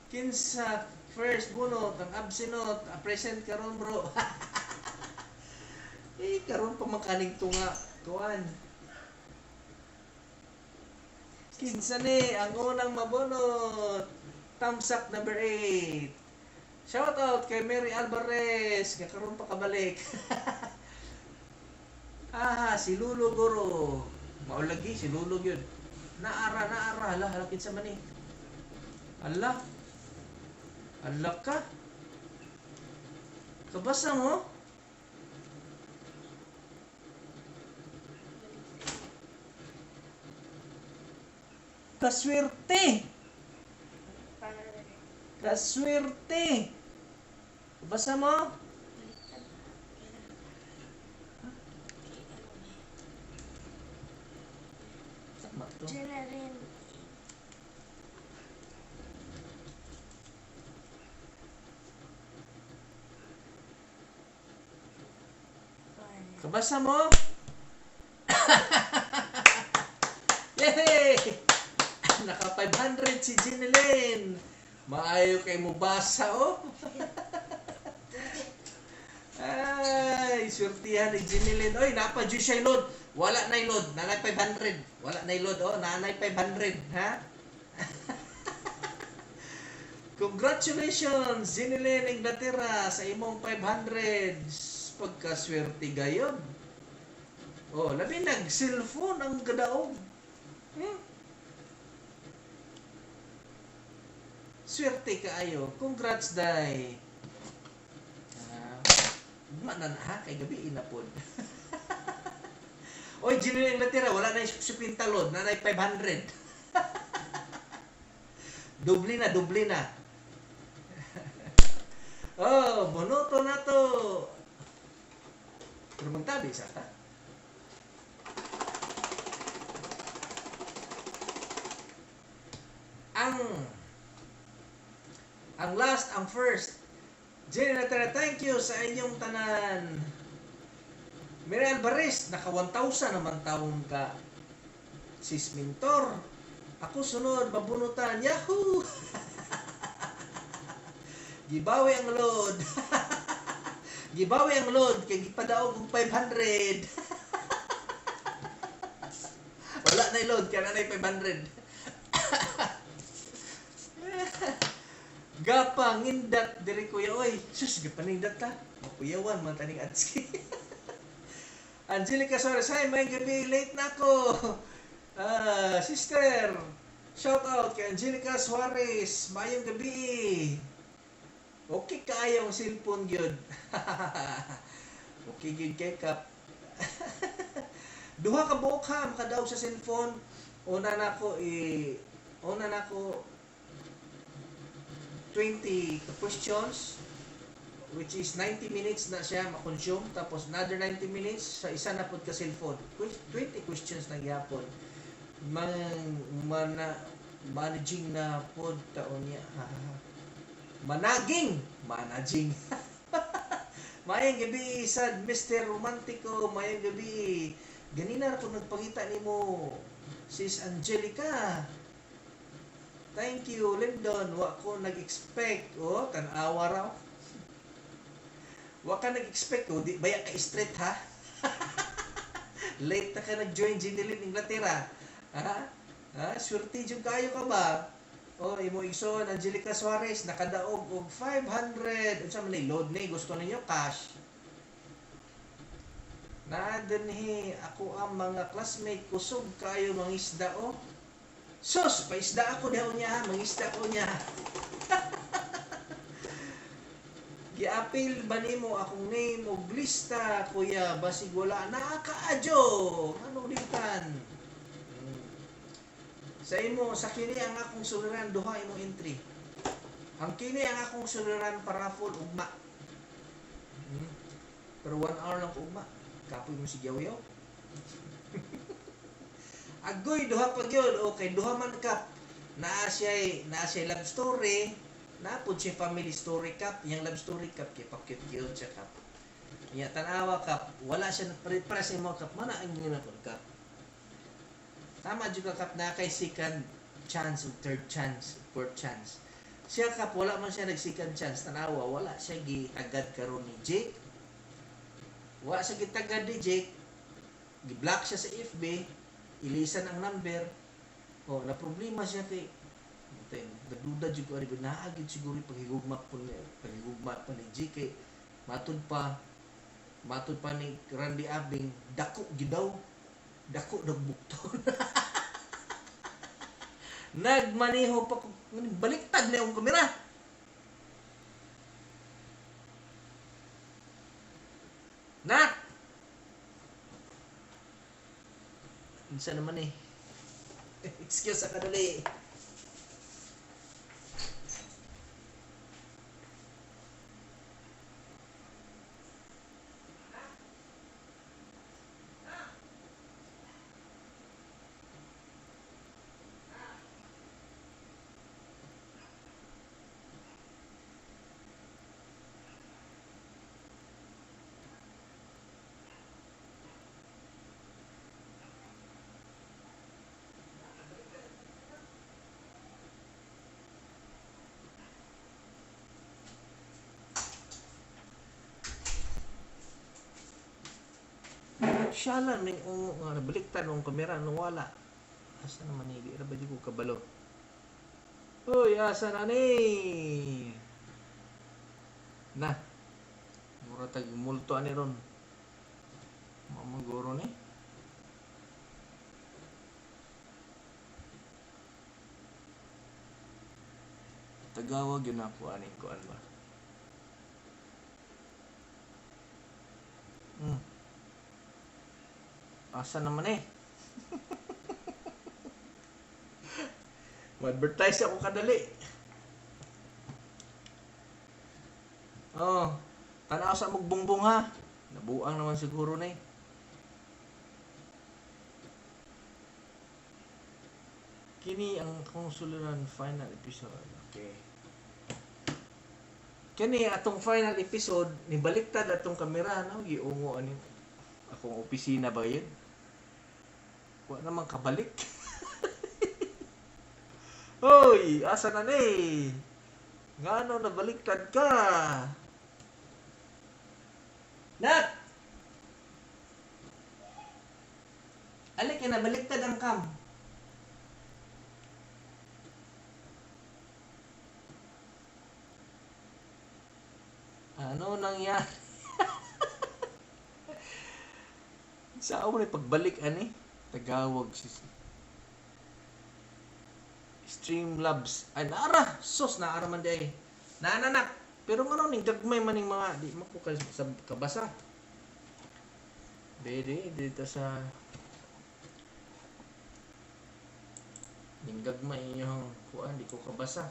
Kinsa first bunot ang absinot, present karon, bro. Eh, karon pa man kaning tunga kuan. Kinsa ni ang unang mabunot? Tamsak number 8. Shout out kay Mary Alvarez nga karon pa kabalik. Ah, si Lolo Goro. Maulagi si Lolo gyud. Naara, naara, hala, hala, kinsa man ni? Ala. Ala ka. Kabasa mo? Kaswerte. Kaswerte. Kabasa mo? Tama to. Kabasa mo? Yay! Naka 500 si Jeneline. Maayo kay mo basa, oh. Ay, swertihan ni Jeneline. Oy, napa jud siya load. Wala na load. Nanay 500. Wala na load, oh. Nanay 500, ha? Congratulations, Jeneline Inglaterra, sa imong 500. Pagkaswerte gayon. Oh, labi nag cellphone ang kadaog. Swerte kaayo. Congrats, day. Ugma na na ha, kay gabi ina pod. Oy, Jeneline Inglaterra, wala na yung pintalod, nanay 500. Doble na, doble na. Oh, bonoto na to. Pero magtabi sa ta. Ang last, ang first. Jeneline Inglaterra, thank you sa inyong tanan. Mary Alvarez, naka 1,000 naman taon ka. Sis Mintor, ako sunod, mabunutan. Yahoo! Gibawi ang load. Gibawi ang load, kay gipadaog og 500. Wala na load, kaya na 500. Gapa ngindat diri kuya oy. Sus, gapanindat ta. Makuyawan man taning atski. Angelica Suarez, hi, may gabi, late na ako. Sister, shout out kay Angelica Suarez, mayong gabi. Okay kaayo ang cellphone gyud. Okay gyud kay kap. Duha ka buok ha makadaog sa cellphone. Una nako 20 questions, which is 90 minutes na siya makonsume, tapos another 90 minutes sa isa na pud ka cellphone. 20 questions na gihapon. Man, mana, managing na pod taon niya. Managing, managing. Maayong gabi sad Mr. Romantico, maayong gabi. Ganina ra ko nagpangita nimo, Sis Angelica. Thank you, Lyndon. Wa ko nag-expect. Oh, tan-awa raw. Wa ka nag-expect. Oh, di baya ka straight ha. Late na ka nag-join, Jeneline Inglaterra. Ha? Ha? Swerte jud kayo ka ba? Oh, imo igsoon Angelica Suarez nakadaog og 500. Unsa man ni load ni gusto ninyo cash? Na dinhi ako ang mga classmate kusog kayo mangisda oh. Sus, paisda ako daw niya, mangisda ko niya. Giapil ba nimo akong name og lista, kuya? Basig wala na kaadyo. Ano ditan? Sa imo, sa kini ang akong suliran, duha imong entry. Ang kini ang akong suliran para full ugma. Pero 1 hour lang ko ugma. Kapoy mo si Yaw-Yaw. Agoy, duha pa gyud. Okay, duha man ka. Naa siya'y love story. Napod siya family story, Kap. Yang love story, Kap, kay pa-cute-cute siya, Kap. Ya, tanawa, Kap. Wala siya para sa imo, Kap. Mana ang nga na, Kap. Tama jud ka, Kap, na kay second chance, third chance, fourth chance. Siya, Kap, wala man siya nag second chance. Tanawa, wala siya gitagad karon ni Jake. Wala siya gitagad ni Jake. Gi-block siya sa FB. Ilisan ang number. Oh, na problema siya kay nagduda jud ko ani naa gyud siguro paghigugma po ni paghigugma pa ni Jake kay matud pa ni Randy Abing dako gyud daw, dako daw bukton. Nagmaneho pa ko, baliktad na yung kamera. Nak! Unsa naman eh? Excuse sa kadali. Siya lang ning ungo nga nabaliktad ang kamera nawala. Asa naman ni, di ra ba di ko kabalo. Uy, asa na ni? Na. Mura tag multo ani ron. Mamaguro ni. Tagawag yun ako aning kuan ba. Asa naman eh? Ma-advertise ako kadali. Oh, tanaw sa magbungbong ha. Nabuang naman siguro na eh. Kini ang akong suluran final episode. Okay. Kini atong final episode, nibaliktad atong kamera, no? Giungo ani akong opisina ba yun? Wa naman kabalik. Hoy, asa na ni? Ngano nabaliktad ka? Nak! Alik, nabaliktad ang cam. Ano nangyari? Sa ako ni pagbalik ani? Tagawag si Streamlabs. Ay, naara! Sos, naara man di ay. Naananak! Pero nga ning gagmay man ning mga, di mo ko kabasa. Di, dito sa ning gagmay inyong kuan, di ko kabasa.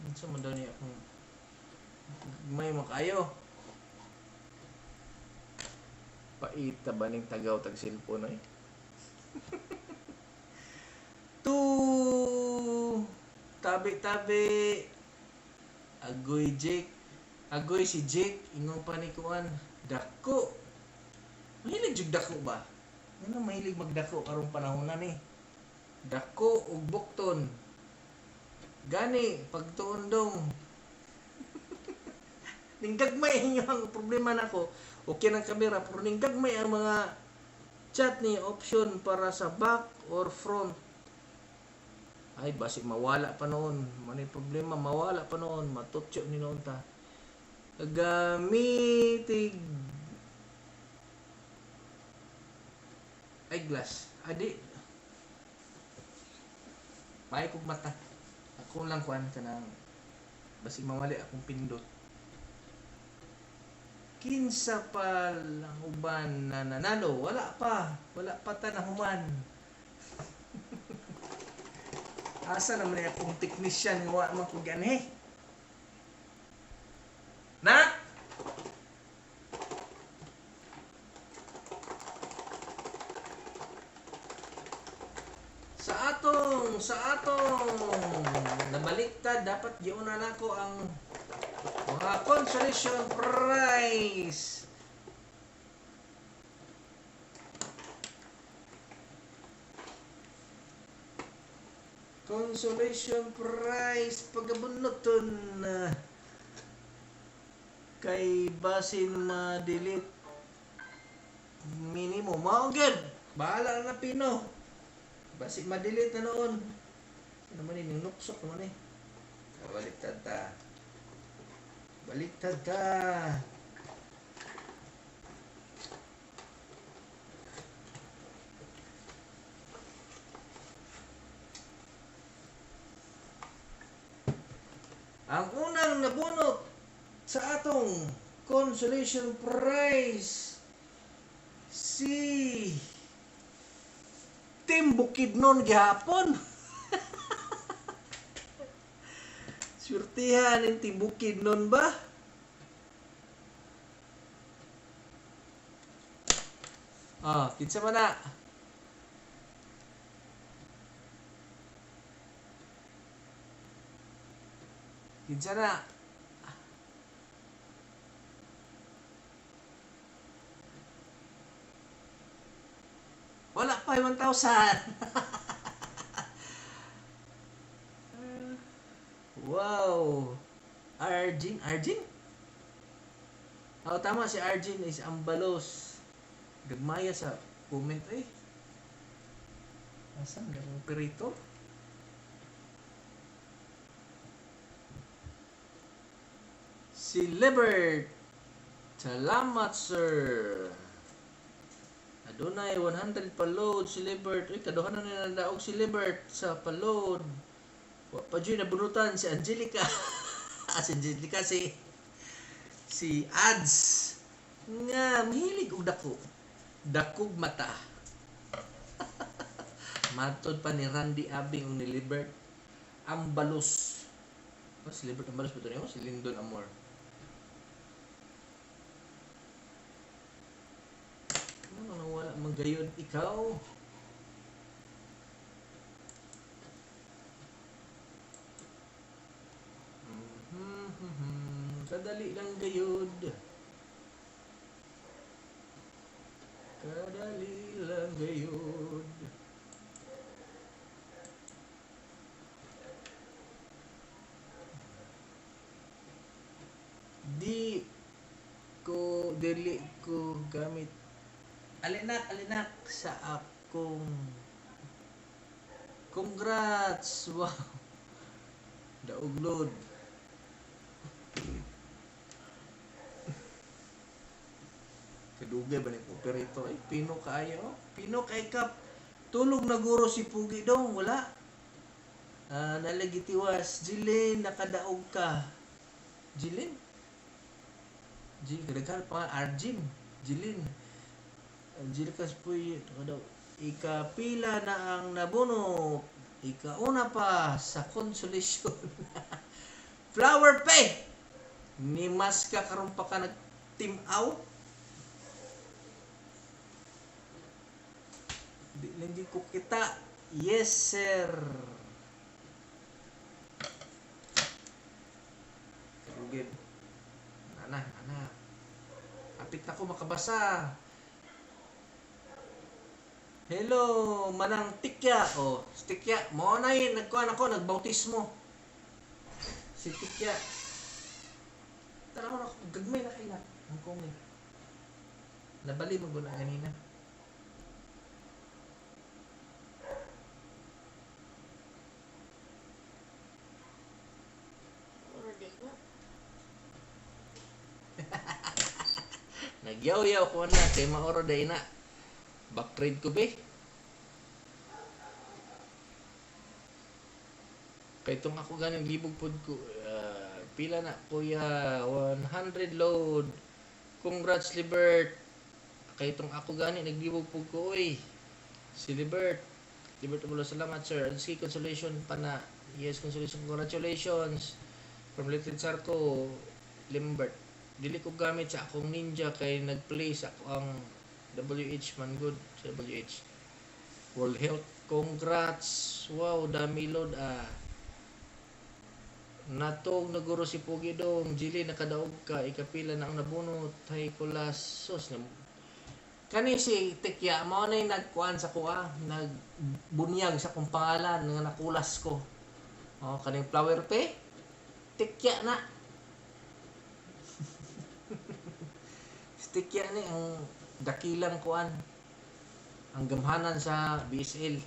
Unsa man daw niya akong may makayo. Paita ba ning tagaw tag cellphone ay? Tu tabi-tabi. Agoy Jake. Agoy si Jake ingon pa ni kuan dako. Mahilig jud dako ba? Ano mahilig magdako karong panahon na ni? Dako ug bukton. Gani pagtuon dong. Ning gagmay inyo ang problema nako. Okay ng kamera pero ning gagmay ang mga chat ni option para sa back or front. Ay basi mawala pa noon. Manay problema mawala pa noon, matutyo ni noon ta. Gamitig eyeglass. Adi. Paay kog mata. Ako lang kuan kanang basi mawali akong pindot. Kinsa pa lang uban na nanalo? Wala pa. Wala pa ta nahuman. Asa naman na akong technician nga wa man ko ganhi? Na? Sa atong nabaliktad, dapat giuna nako ang mga consolation prize. Consolation prize pagabunuton kay basin ma-delete minimo. Mao gyud. Bahala na Pino. Basi ma-delete na noon. Ano man ini, nuksok naman eh. Baliktad ta. Baliktad ta. Ang unang nabunot sa atong consolation prize, si Team Bukidnon gihapon. Surtihan ang Team Bukidnon ba? Ah, kinsa man na? Kinsa na? Wala pa 1,000. Wow. Arjin? Arjin? Oh, tama, si Arjin is Ambalos. Gagmaya sa comment eh. Asan ang operator? Si Libert. Salamat, sir. Adunay 100 paload si Libert. Uy, kaduha na nadaog si Libert sa paload. Wa pa dyan nabunutan si Angelica. Si Angelica, si Ads nga mahilig og dako. Dakog mata. Matod pa ni Randy Abing ug ni Libert Ambalos. Oh, si Libert Ambalos ba ito niyo? Si Lyndon Amor. Ano nawala magayon ikaw? Kadali lang gayud. Kadali lang gayud. Di ko dili ko gamit. Alinak, alinak sa akong congrats. Wow. Daog load. Kadugay ba ni operator? Ay, pino kaayo. Pino kay kap. Tulog na guro si Pugi dong. Wala. Nalagitiwas. Jilin, nakadaog ka. Jilin? Jilin, kadaghan pa nga. Arjin. Jilin. Angelica Puy, nakadaog. Ikapila na ang nabunot. Ikauna pa sa consolation. Flower Pay! Ni mas ka karon pa ka nag-team out. Di lang ko kita. Yes, sir. Karugin. Ana, ana. Apit na ko makabasa. Hello, Manang Tikya. Oh, si Tikya. Mo na yun. Nagkuhan ako, nagbautismo. Si Tikya. Tara ko na, gagmay na kayo na. Ang comment. Nabali mo guna kanina. Nagyaw-yaw ko na kay maoro day na. Back trade ko be. Kay tong ako ganing libog pod ko. Pila na kuya, 100 load. Congrats Libert. Kay tong ako gani naglibog pod ko oy. Si Libert. Liberto Bulo, salamat, sir. Ski consolation pa na. Yes, consolation. Congratulations. From Little Sarko, Limbert. Dili ko gamit sa akong Ninja kay nag-play sa ako ang WH man good sa WH. World Health. Congrats. Wow, dami load ah. Natog naguro si Pugi dong. Jili, nakadaog ka. Ikapila na ang nabunot. Hay kulas. Sos na. Kani si Tekya, mao na yung nagkuan sa kuha, nagbunyag sa kong pangalan nga nakulas ko. Oh, kaning Flower P. Tekya na. Si Tekya ni ang dakilang kuan. Ang gamhanan sa BSL.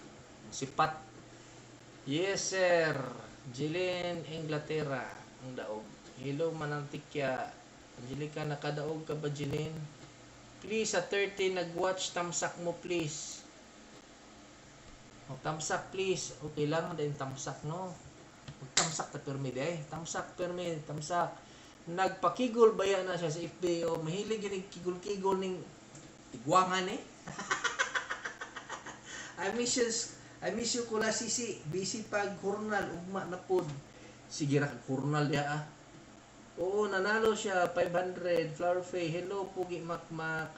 Sipat. Yes, sir. Jilin, Inglaterra. Ang daog. Hello, Manang Tikya. Angelica, nakadaog ka ba, Jilin? Please, sa 30, nag-watch, tamsak mo, please. O, tamsak, please. Okay lang, din tamsak, no? Magtamsak ta permi, eh. Tamsak, permi, tamsak. Nagpakigol ba yan na siya sa FB? O, mahilig yun kigol-kigol ning tigwangan, eh. I miss you, I miss you kula sisi. Busy pag hurnal, ugma na pod. Sige ra kag hurnal ya ah. Oo, nanalo siya 500. Flower Faye, hello Pugi Makmak.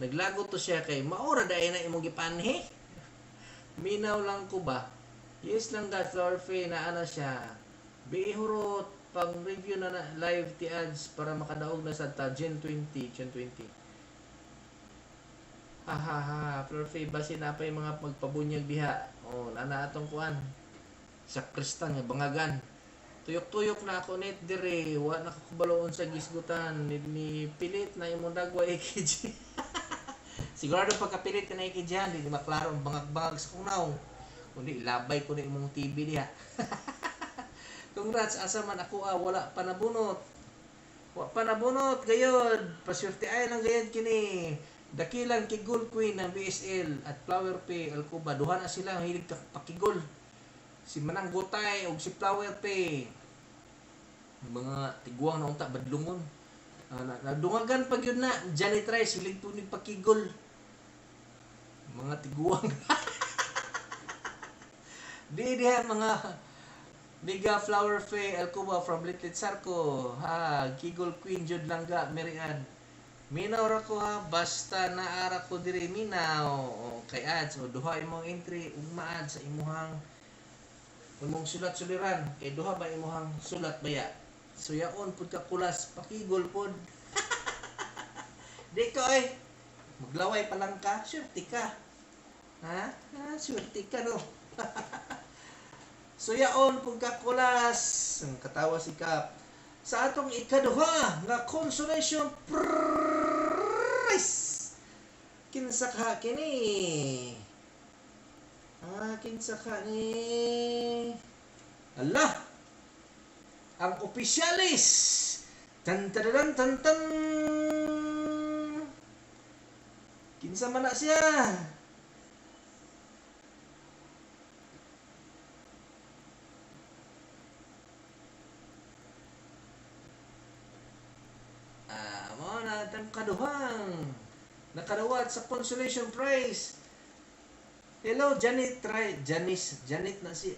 Naglago to siya kay maora dai na imong gipanhi. Minaw lang ko ba? Yes lang ka, Flower Faye, na ana siya. Bihurot pang review na, na live ti ads para makadaog na sa ta Gen 20, Gen 20. Ha ha ha, Flower Faye, basin na pa yung mga magpabunyag diha. Oh, nana atong kuan. Sa kristan nga bangagan. Tuyok-tuyok na ako net dire, wa na kakabaloon sa gisgutan ni, ni pilit na imong dagwa AKG. Sigurado pagkapilit ka na AKG han, di maklaro ang bangag-bangag sa kunaw. Kundi ilabay ko na imong TV diha. Congrats, asa man ako ah, wala pa nabunot. Wa pa nabunot gayod. Paswerte ay lang gayod kini. Dakilang kigol queen ng BSL at Flower P Alcuba. Duha na sila hilig ka pakigol. Si Manang Gutay og si Flower P. Mga tiguang na unta badlungon. Nadungagan pag yun na Janet Rice hilig tunig pakigol. Mga tiguang. Di diha mga Mega Flower Faye Alcuba from Litlit Sarko. Ha, Kigol Queen Jud Langga Merian. Minaw ra ko ha, basta naara ko diri minaw. O, kay ads o duha imong entry ugma ads sa imuhang imong sulat suliran. Kay duha ba imuhang sulat baya? Suyaon pud ka kulas, pakigol pud. Di ko ay maglaway pa lang ka, swerte ka. Ha? Ha, swerte ka no. Suyaon pud ka kulas. Ang katawa si Kap. Sa atong ikaduha nga consolation prize. Kinsa ka kini? Ah, kinsa ka ni? Ala! Ang opisyalis! Tan tan tan tan. Kinsa man na siya? Ah, mao na atong kaduhang nakadawat sa consolation prize. Hello, Janet Try, Janice, Janet na si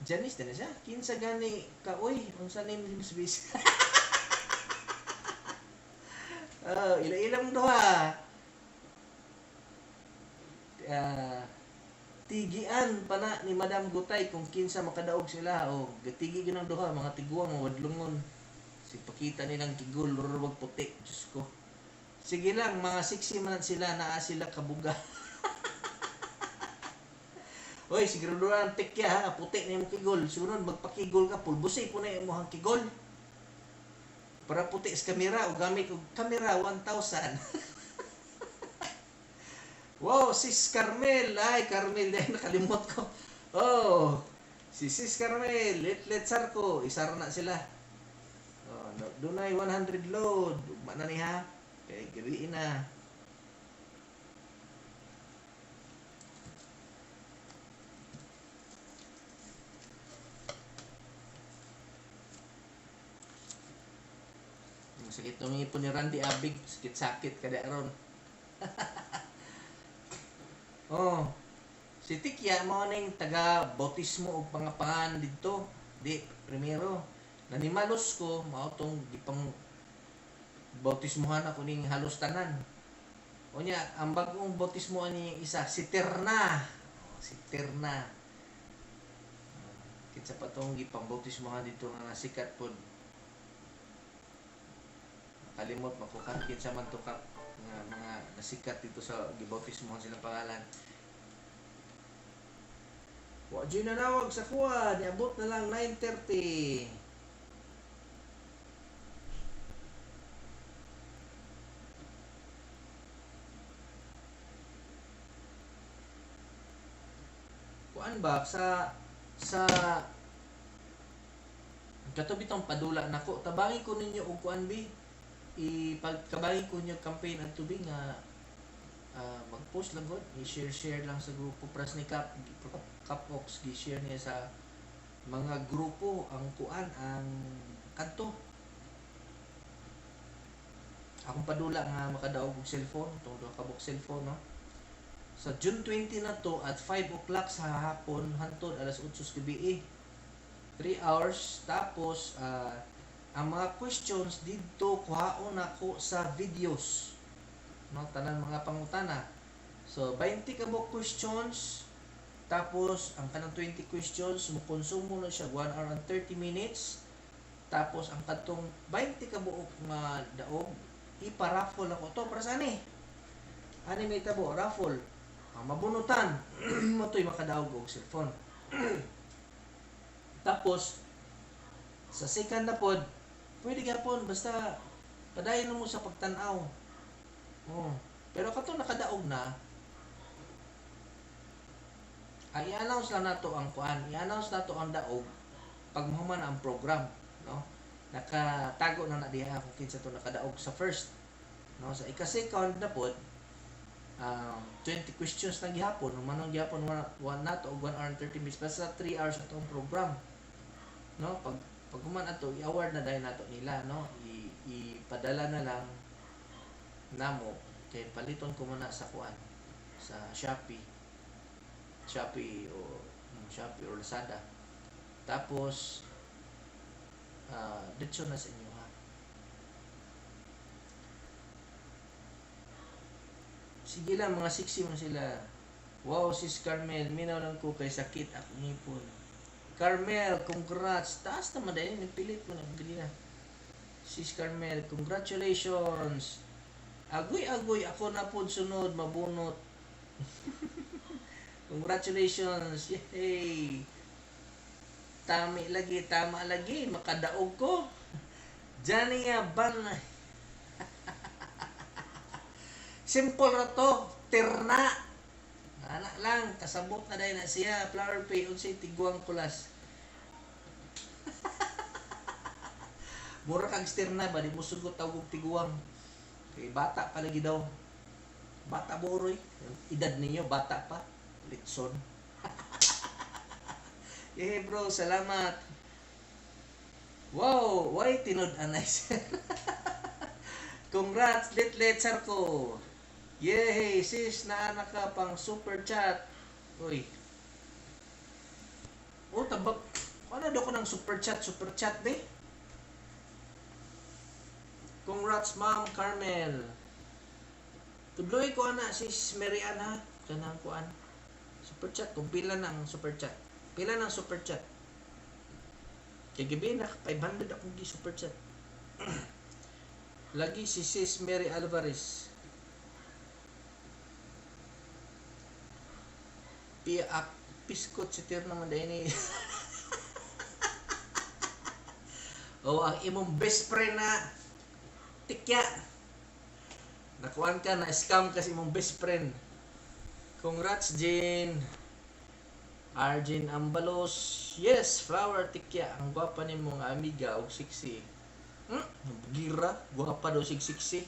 Janice na siya. Kinsa gani ka oy, unsa name ni Miss Bis? Oh, ila-ilang duha. Tigian pa na ni Madam Gutay kung kinsa makadaog sila o gatigi gyud ang duha mga tiguang mga wadlungon. Si pakita nilang kigol rurwag puti, Diyos ko. Sige lang, mga sexy man sila, naa sila kabuga. Oy, siguro ang tekya ha, puti na imong kigol. Sunod magpakigol ka, pulbusi po na imong kigol. Para puti sa kamera o gamit og kamera 1,000. Wow, Sis Carmel. Ay, Carmel, dahil nakalimot ko. Oh, si Sis Carmel, Litlet Sarko, isara na sila. Oh, dunay 100 load. Ugma na ni ha. Kay gabi na. Sakit ng ngipon ni Randy Abig, sakit-sakit kada aron. Oh. Si Tikya mao ning taga bautismo og pangapangan didto. Di primero nanimalos ko mao tong gipang bautismohan ako ning halos tanan. Unya ang bagong bautismo ani isa si Terna. Oh, si Terna. Kinsa pa tong gipang bautismohan dito nga sikat pod. Kalimot makukan kinsa man to ka nga mga nasikat dito sa gibautismohan silang pangalan. Wa jud nanawag sa kuha, niabot na lang 9:30. Kuan ba sa kato bitong padula nako, tabangi ko ninyo og kuan bi, ipagkabangi ko ninyo campaign adto bi nga mag-post lang gud, i-share-share lang sa grupo pras ni Cap Cap Ox, gi-share niya sa mga grupo ang kuan ang kadto. Akong padula nga makadaog og cellphone, tungod ka buok cellphone, no. Sa June 20 na to at 5 o'clock sa hapon hantod alas 8 sa gabi, 3 hours. Tapos ang mga questions didto kuhaon nako sa videos, no, tanan mga pangutana. So 20 ka buok questions, tapos ang kanang 20 questions mokonsumo na siya 1 hour and 30 minutes. Tapos ang kadtong 20 ka buok nga daog iparaffle ako to para sa ani. Ani may tabo raffle. Ang mabunutan mo to'y makadaog og cellphone. Tapos sa second na pod, pwede gyapon basta padayon mo sa pagtan-aw. Oh, pero kato nakadaog na, ay i-announce lang nato ang kuan, i-announce nato ang daog pag mahuman ang program, no? Nakatago na na diha kung kinsa to nakadaog sa first, no? Sa ika-second na pod, 20 questions na gihapon, humanong gihapon one nato og 1 hour and 30 minutes, basta 3 hours atong program, no? Pag human ato, i-award na dahil nato nila, no? Ipadala na lang namo kay paliton ko muna sa kuan sa Shopee o Shopee or Lazada. Tapos diretso na sa inyo ha. Sige lang, mga sexy man sila. Wow, sis Carmel, minaw lang ko kay sakit ako ngipon. Carmel, congrats. Taas naman dahil, nagpilit mo na, bili na. Sis Carmel, congratulations. Agoy-agoy, ako na po sunod, mabunot. Congratulations. Yay. Tama lagi, makadaog ko. Jania Ban. Simple ra to, terna. Anak lang, kasabot na dahil na siya. Flower Pay, unsay tiguang kulas. Mura kag sterna ba, di mo sugot tawag tiguang. Kay bata pa lagi daw. Bata boroy. Edad ninyo, bata pa. Litson. Yeah bro, salamat. Wow, why tinud anay sir? Congrats, Litlit Sarko. Yay, sis, naana ka pang super chat. Uy. Oh, tabak. Ano daw ko ng super chat be? Congrats, Ma'am Carmel. Tudloy ko ana sis Mary Ann ha. Kanang kuan. Super chat kung pila na ang super chat. Pila na ang super chat. Kay gabi na 500 akong gi super chat. Lagi si sis Mary Alvarez. Piak piskot si Tirna man dahil ni. Oh, ang imong best friend na tikya. Nakuan ka na scam kasi imong best friend. Congrats, Jane. Arjun Ambalos. Yes, flower tikya. Ang gwapa nimo nga amiga og sexy. Gira, gwapa daw sig sexy.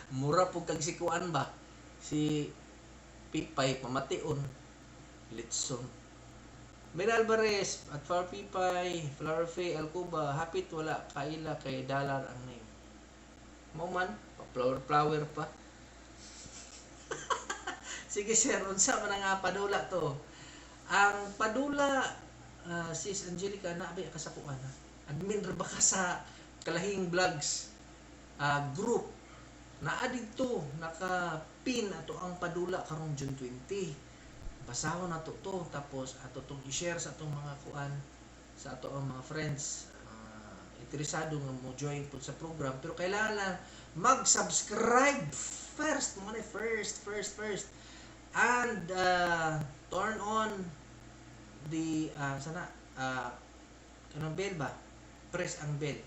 Mura pug kag sikuan ba? Si Pipay pamation. Litson. Mel Alvarez at Flower Pipay, Flower Faye Alcuba, hapit wala kaila kay dalar ang name. Mao man, pa flower flower pa. Sige sir, unsa man nga padula to? Ang padula, sis Angelica, naa ba ka sa kuan, ha? Admin ra ba ka sa Kalahing Vlogs group? Naa didto, naka-pin ato ang padula karong June 20. Basahon nato to, tapos ato tong i-share sa atong mga kuan, sa ato ang mga friends interesado nga mo join pud sa program, pero kailangan lang mag-subscribe first mo na, first, first, first, and turn on the sana kanang bell ba, press ang bell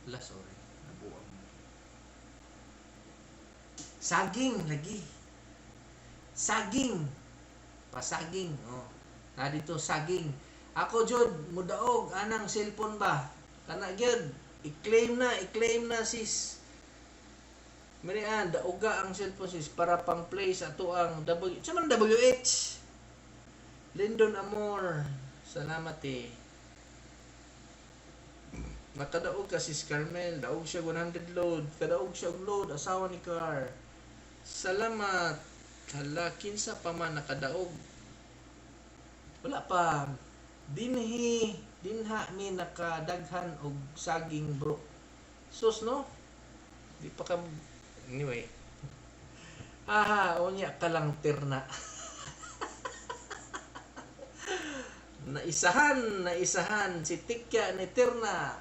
la. Sorry, nabuang saging lagi, saging, pasaging. Oh, na dito saging. Ako jud mudaog anang cellphone ba, kana gyud i-claim na, i-claim na, sis. Mirian, dauga ang cellphone, sis, para pang play sa ato ang W sa man WH. Lindon Amor, salamat eh. Nakadaog ka, sis Carmel, daog siya 100 load, kadaog siya og load, asawa ni Car. Salamat. Hala, kinsa pa man nakadaog? Wala pa. Dinhi, dinha mi nakadaghan og saging, bro. Sus no? Di pa ka. Anyway. Aha, unya ka lang tirna. Naisahan, naisahan si Tikya ni Tirna.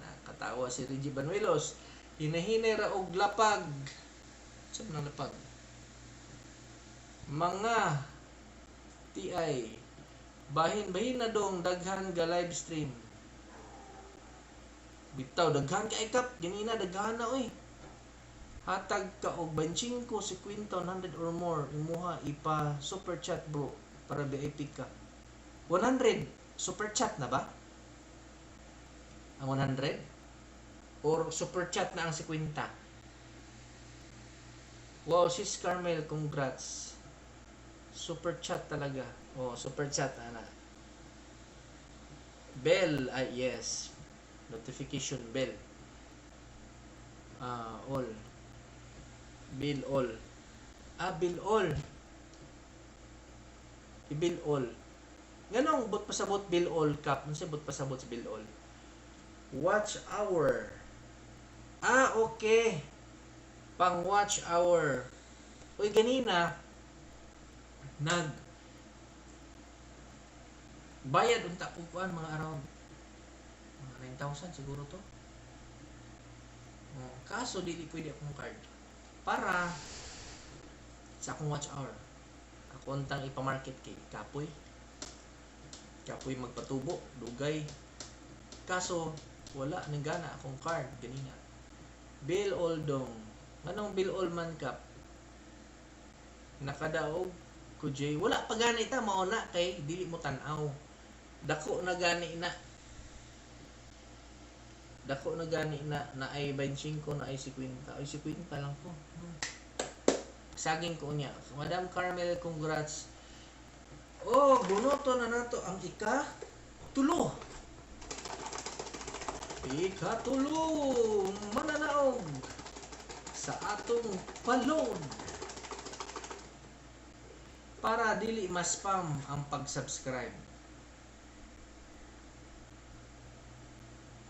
Nakatawa si Reggie Banuelos. Hinahinay ra og lapag. Sa man lapag? Mga TI. Bahin-bahin na dong, daghan ga live stream. Bitaw daghan kay kap ganina, daghan na oy. Hatag ka og 25, 50, 100 or more imuha ipa super chat, bro, para VIP ka. 100 super chat na ba? Ang 100 or super chat na ang 50? Wow, sis Carmel, congrats. Super chat talaga. Oh, super chat ana. Bell, ay yes. Notification bell. All. Bill all. Ah, bill all. I-bill all. Nganong bot pasabot bill all cap? Unsa bot pasabot sa bill all? Watch hour. Ah, okay. Pang watch hour. Uy, ganina nag bayad unta ko kuan, mga around mga 9,000 siguro to. Oh, kaso dili pwede akong card para sa akong watch hour. Ako untang ipamarket kay kapoy. Kapoy magpatubo, dugay. Kaso wala ning gana akong card ganina. Bill all dong. Anong bill all man kap? Nakadaog ko Jay. Wala pa gani ta mao na kay dili mo tan-aw. Dako na gani na. Dako na gani na na ay 25 na ay 50. Ay 50 lang ko. Saging ko niya. Madam Carmel, congrats. Oh, bunoto na nato ang ika tulo. Ikatulo mananaog sa atong palod para dili ma-spam ang pag-subscribe.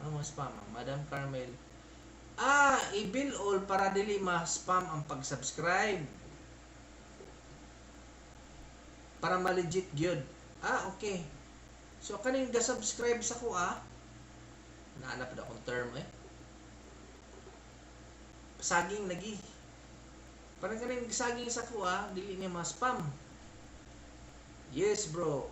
Ano ma-spam? Madam Carmel. Ah, i-bill all para dili ma-spam ang pag-subscribe. Para ma-legit gyud. Ah, okay. So kaning ga-subscribe sa ko ah. Naanap na akong term eh. Saging lagi. Parang kaning saging sa ko ah, dili niya ma-spam. Yes, bro.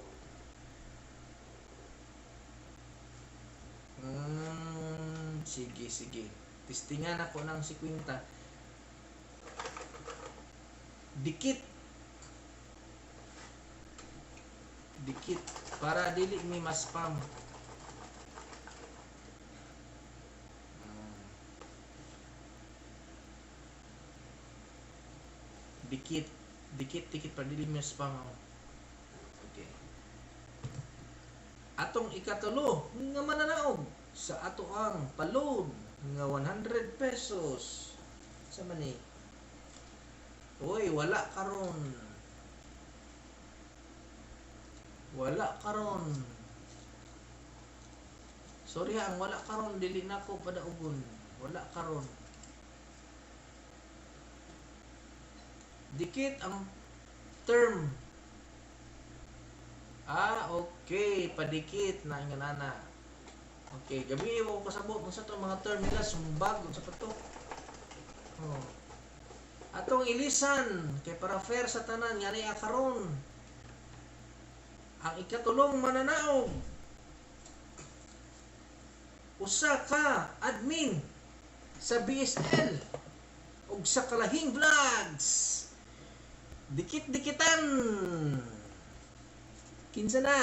Sige, sige. Testingan ako ng 50. Dikit. Dikit. Para dili mi ma-spam. Dikit. Dikit, dikit. Para dili mi ma-spam ako. Okay. Atong ikatulo nga mananaog sa ato ang paload nga 100 pesos. Sa man ni? Uy, wala karon. Wala karon. Sorry ha, ang wala karon dili nako padaugon. Wala karon. Dikit ang term. Ah, okay, padikit na nga nana. Okay, gabi mo ko kasabot unsa to mga term nila, sumbag unsa pa to. Oh. Atong ilisan kay para fair sa tanan nga niya karon. Ang ikatulong mananaog, usa ka admin sa BSL ug sa Kalahing Vlogs. Dikit-dikitan. Kinsa na?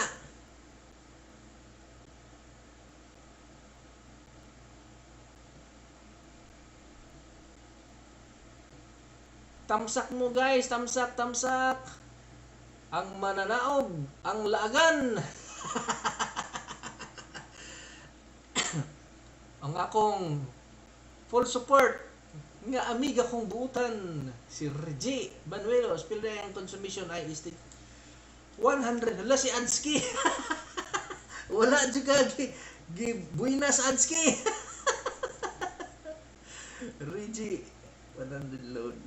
Tamsak mo guys, tamsak, tamsak. Ang mananaog, ang laagan. Ang akong full support nga amiga kong buutan, si Reggie Banuelos. Pila ang consumption ay istik 100. Hala si Anski. Wala juga gi buinas Anski. Reggie 100 load.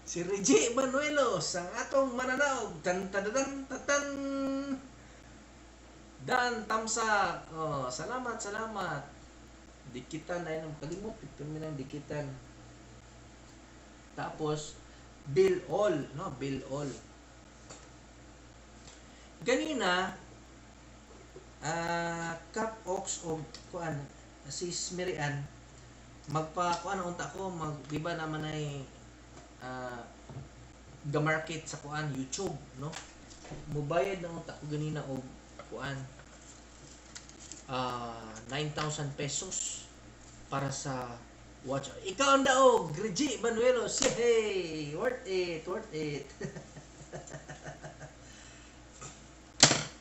Si Reggie Banuelos ang atong mananaog. Tan tan tan tan tan. Dan tamsak. Oh, salamat, salamat. Dikitan ay nang kalimot ito mi nang dikitan. Tapos bill all, no? Bill all. Ganina Cap Ox o kuan sis Mirian magpa kuan unta ko mag di ba naman ay ga-market sa kuan YouTube, no? Mubayad na unta ko ganina og kuan 9,000 pesos para sa watch. Ikaw ang daog, Reggie Banuelos. Hey, worth it, worth it.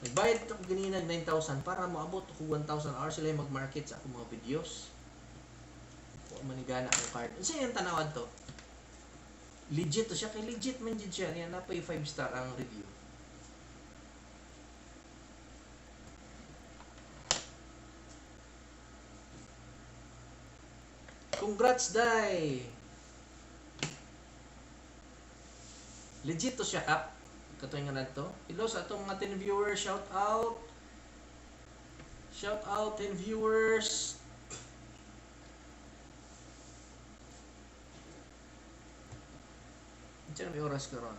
Nagbayad ako ganina 9,000 para moabot ko 1,000 hours sila mag-market sa akong mga videos. Wa manigana akong card. Unsa yung tanawad to? Legit to siya, kay legit man jud siya. Niya napay 5 star ang review. Congrats, Day! Legit to siya, Kap. Katoy nga na to. Hello sa atong mga 10 viewers. Shout out. Shout out 10 viewers. Diyan may oras karon.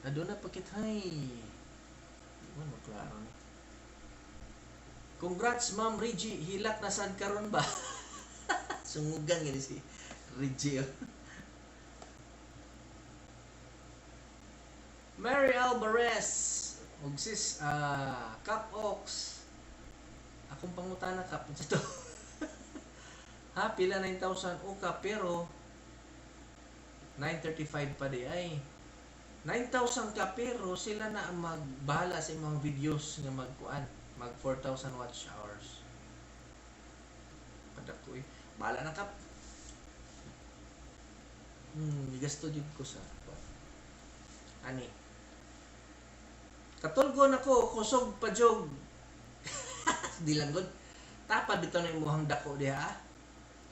Aduna pa kitay. Di man maklaro ni. Congrats, Ma'am Reggie. Hilak na sad karon ba? Sungugan gani si Reggie. Mary Alvarez og sis Cap Ox. Akong pangutana Cap unsa to? Ha, pila 9,000 o ka pero 935 pa di ay. 9,000 ka pero sila na ang magbahala sa imong videos nga magkuan, mag 4,000 watch hours. Padako eh. Bahala na Kap. Gasto jud ko sa ani. Katulgon ako, kusog pa jog. Di lang gud. Tapad bitaw na imong dako diha.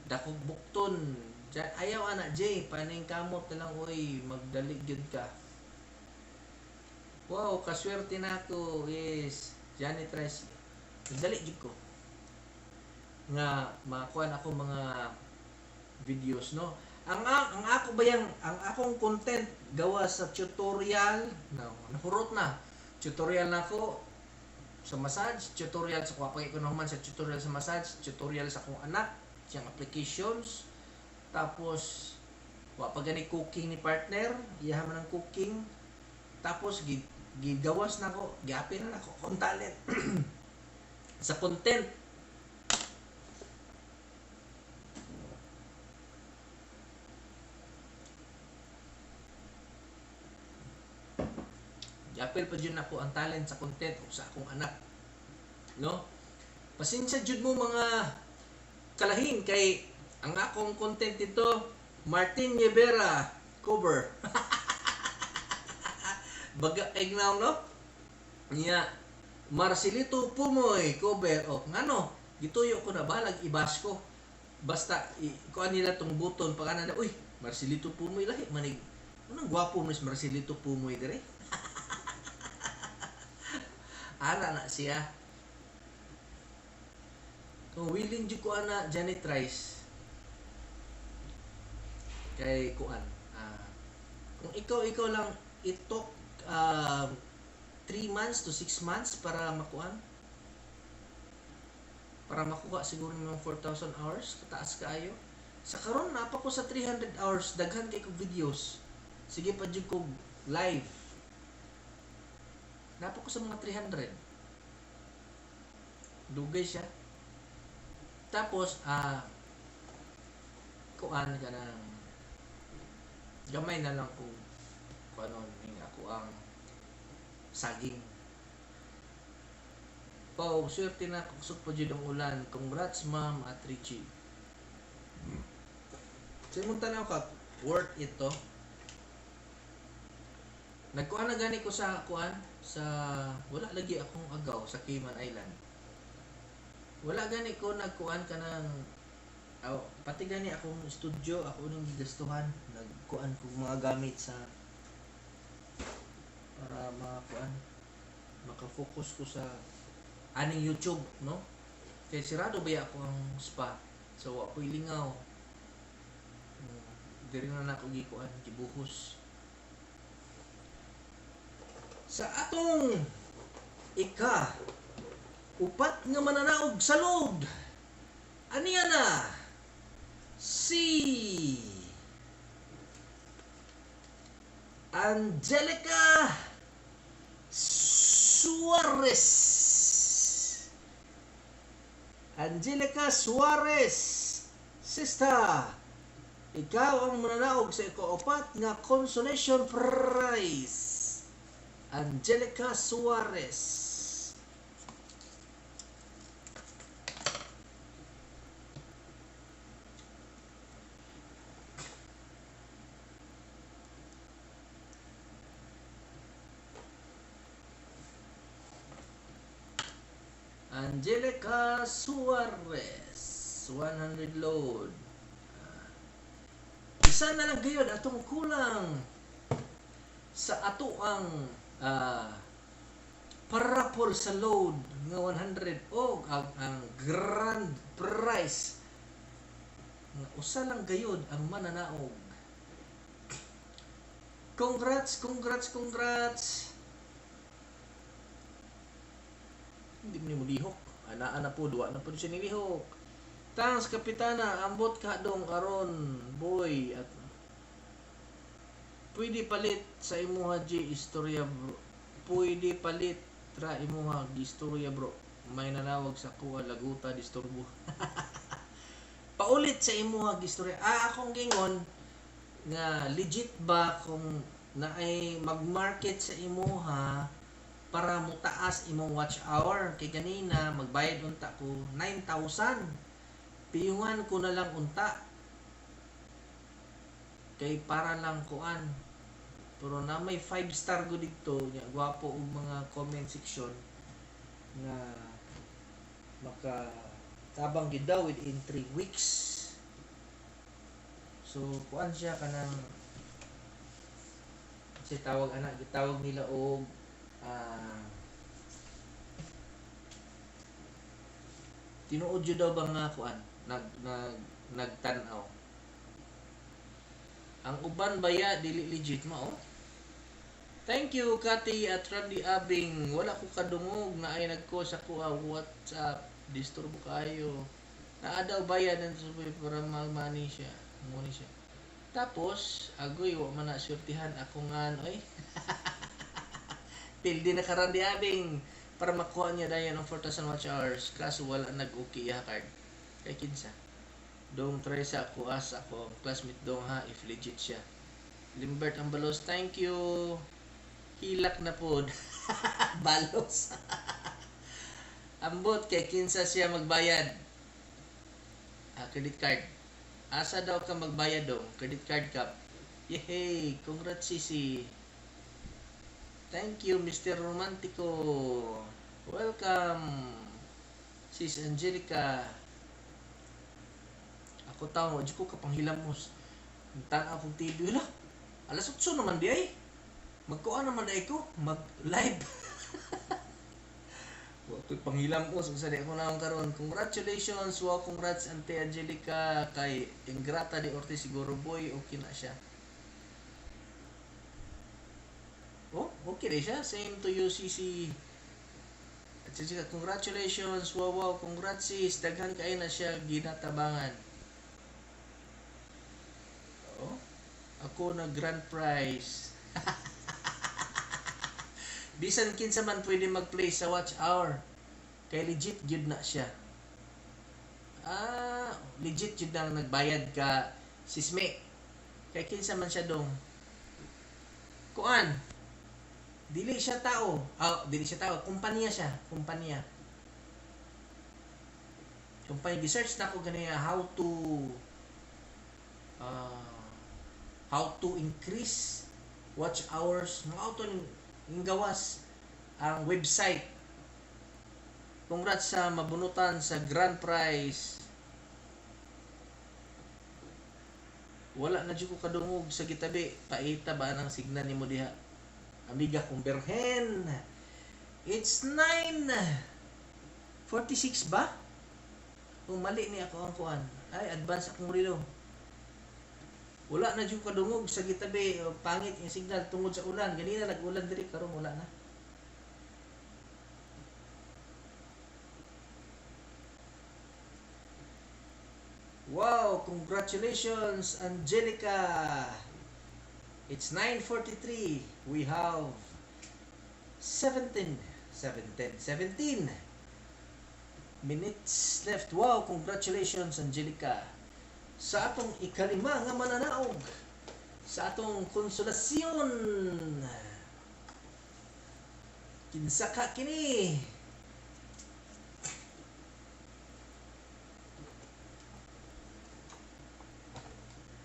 Dako bukton. Ayaw ana Jay, paning kamot na lang oy, magdali gyud ka. Wow, kaswerte na ako. Yes, Johnny Tres. Nagdali jud ko. Nga makuan ako mga videos, no. Ang ako ba yang ang akong content gawa sa tutorial, no, nahurot na. Tutorial na ako sa massage, tutorial sa kuha ko naman sa tutorial sa massage, tutorial sa akong anak, siyang applications. Tapos wa pa gani cooking ni partner, iyaha man ang cooking. Tapos gigawas na ako, giapil na ako akong talent sa content. Giapil pa jud nako ang talent sa content ug sa akong anak, no? Pasensya jud mo mga kalahing kay ang akong content dito Martin Rivera cover. Baga ignaw, no? Nya Marcelito Pumoy cover. Oh, ngano? Gituyo ko na balag i-bash ko. Basta kuan nila tong button pag ana, uy, Marcelito Pumoy lahi manig. Anong gwapo mo si Marcelito Pumoy dire? Ana na siya. Kung willing jud ko ana Janet Rice kay kuan. Kung ikaw lang, it took 3 months to 6 months para makuan, para makuha siguro ng 4,000 hours, kataas kaayo. Sa karon napa ko sa 300 hours, daghan kay kog videos. Sige pa jud kog live. Napa ko sa mga 300. Dugay siya. Tapos kuan ka ng gamay na lang kung ano ning ako ang saging. Pau, swerte na kusog pa jud ang ulan. Congrats, ma'am at Richie. Sa imong tanaw ka, worth it to? Nagkuan na gani ko sa kuan sa wala lagi akong agaw sa Cayman Island. Wala gani ko nagkuan ka ng aw, pati gani akong studio ako nang gigastuhan, nagkuan ko mga gamit sa para makakuan, maka-focus ko sa aning YouTube, no? Kay sirado ba ako ang spa. So wa ko'y lingaw. Diri na nako gikuan, gibuhos. Sa atong ika upat nga mananaog sa load. Aniya na si Angelica Suarez. Angelica Suarez, sister, ikaw ang mananaog sa ikaapat nga consolation prize. Angelica Suarez. Angelica Suarez, 100 load. Isa na lang gayon atong kulang sa ato ang parapol sa load nga 100 o ang grand prize nga usa lang gayud ang mananaog. Congrats, congrats, congrats. Hindi mo ni mo lihok. Anaa na po, duwa na po siya nilihok. Thanks, Kapitana. Ambot ka dong karon, boy. At pwede palit sa imuha G istorya, bro. Pwede palit ra imuha istorya, bro. May nanawag sa kuha laguta disturbo. Paulit sa imuha istorya. Akong gingon nga legit ba kung naay mag-market sa imuha para mutaas imong watch hour? Kay ganina magbayad unta ko 9,000, piyungan ko na lang unta kay para lang kuan, pero na may 5 star ko didto nya, gwapo og mga comment section nga maka tabang gid daw within 3 weeks. So kuan siya kanang si tawag ana, gitawag nila og tinuod jud daw ba nga kuan nag nag nagtan-aw ang uban baya dili legit mao. Thank you, Kati at Randy Abing. Wala ko kadungog na ay nagko sa kuha WhatsApp, disturbo kayo. Naa daw bayad ng para mag-money siya, money siya. Tapos agoy, wa man na swertihan ako nga oy. Pildi na ka, Randy Abing, para makuha niya dayon ang 4,000 watch hours, kaso wala nag-okay iya card kay kinsa dong. Try sa kuas ako classmate dong ha, if legit siya. Limbert Ambalos, thank you. Hilak na pod balos. Ambot kay kinsa siya magbayad? Credit card. Asa daw ka magbayad dong? Credit card ka? Yehey! Congrats, Sisi! Thank you, Mr. Romantico! Welcome, Sis Angelica! Ako tao, di ko kapanghilamos. Tan-aw kong TV. Hala! Alas 8 naman di ay. Magkuha naman di ko. Mag-live. Wa ko'y panghilamos. Unsa di ako naong karon. Congratulations! Wow, congrats, Auntie Angelica. Kay Ingrata de Ortiz siguro, boy. Okay na siya. Oh, okay na siya. Same to you, Sisi. At Jessica, congratulations. Wow, congrats, sis. Daghan kayo na siya ginatabangan. Oh, ako na grand prize. Bisan kinsa man pwede mag-play sa watch hour. Kay legit gyud na siya. Ah, legit gyud nang nagbayad ka, Sisme. Kay kinsa man siya dong. Kuan. Dili siya tao. Ah, dili siya tao, kumpanya siya, kumpanya. Kumpanya, gi-search na ko ganiya how to increase watch hours. Mga auto ning gawas ang website. Congrats sa mabunutan sa grand prize. Wala na jud ko kadungog sa gitabi. Paita ba nang signal nimo diha? Amiga kong berhen. It's 9:46 ba? Kung mali ni ako ang kuan. Ay, advance akong relo. Wala na jud kadungog sa gitabi, pangit yung signal tungod sa ulan. Ganina nag-ulan diri, karon wala na. Wow, congratulations, Angelica. It's 9:43. We have 17, 17, 17 minutes left. Wow, congratulations, Angelica. Sa atong ikalima nga mananaog sa atong konsolasyon. Kinsa ka kini?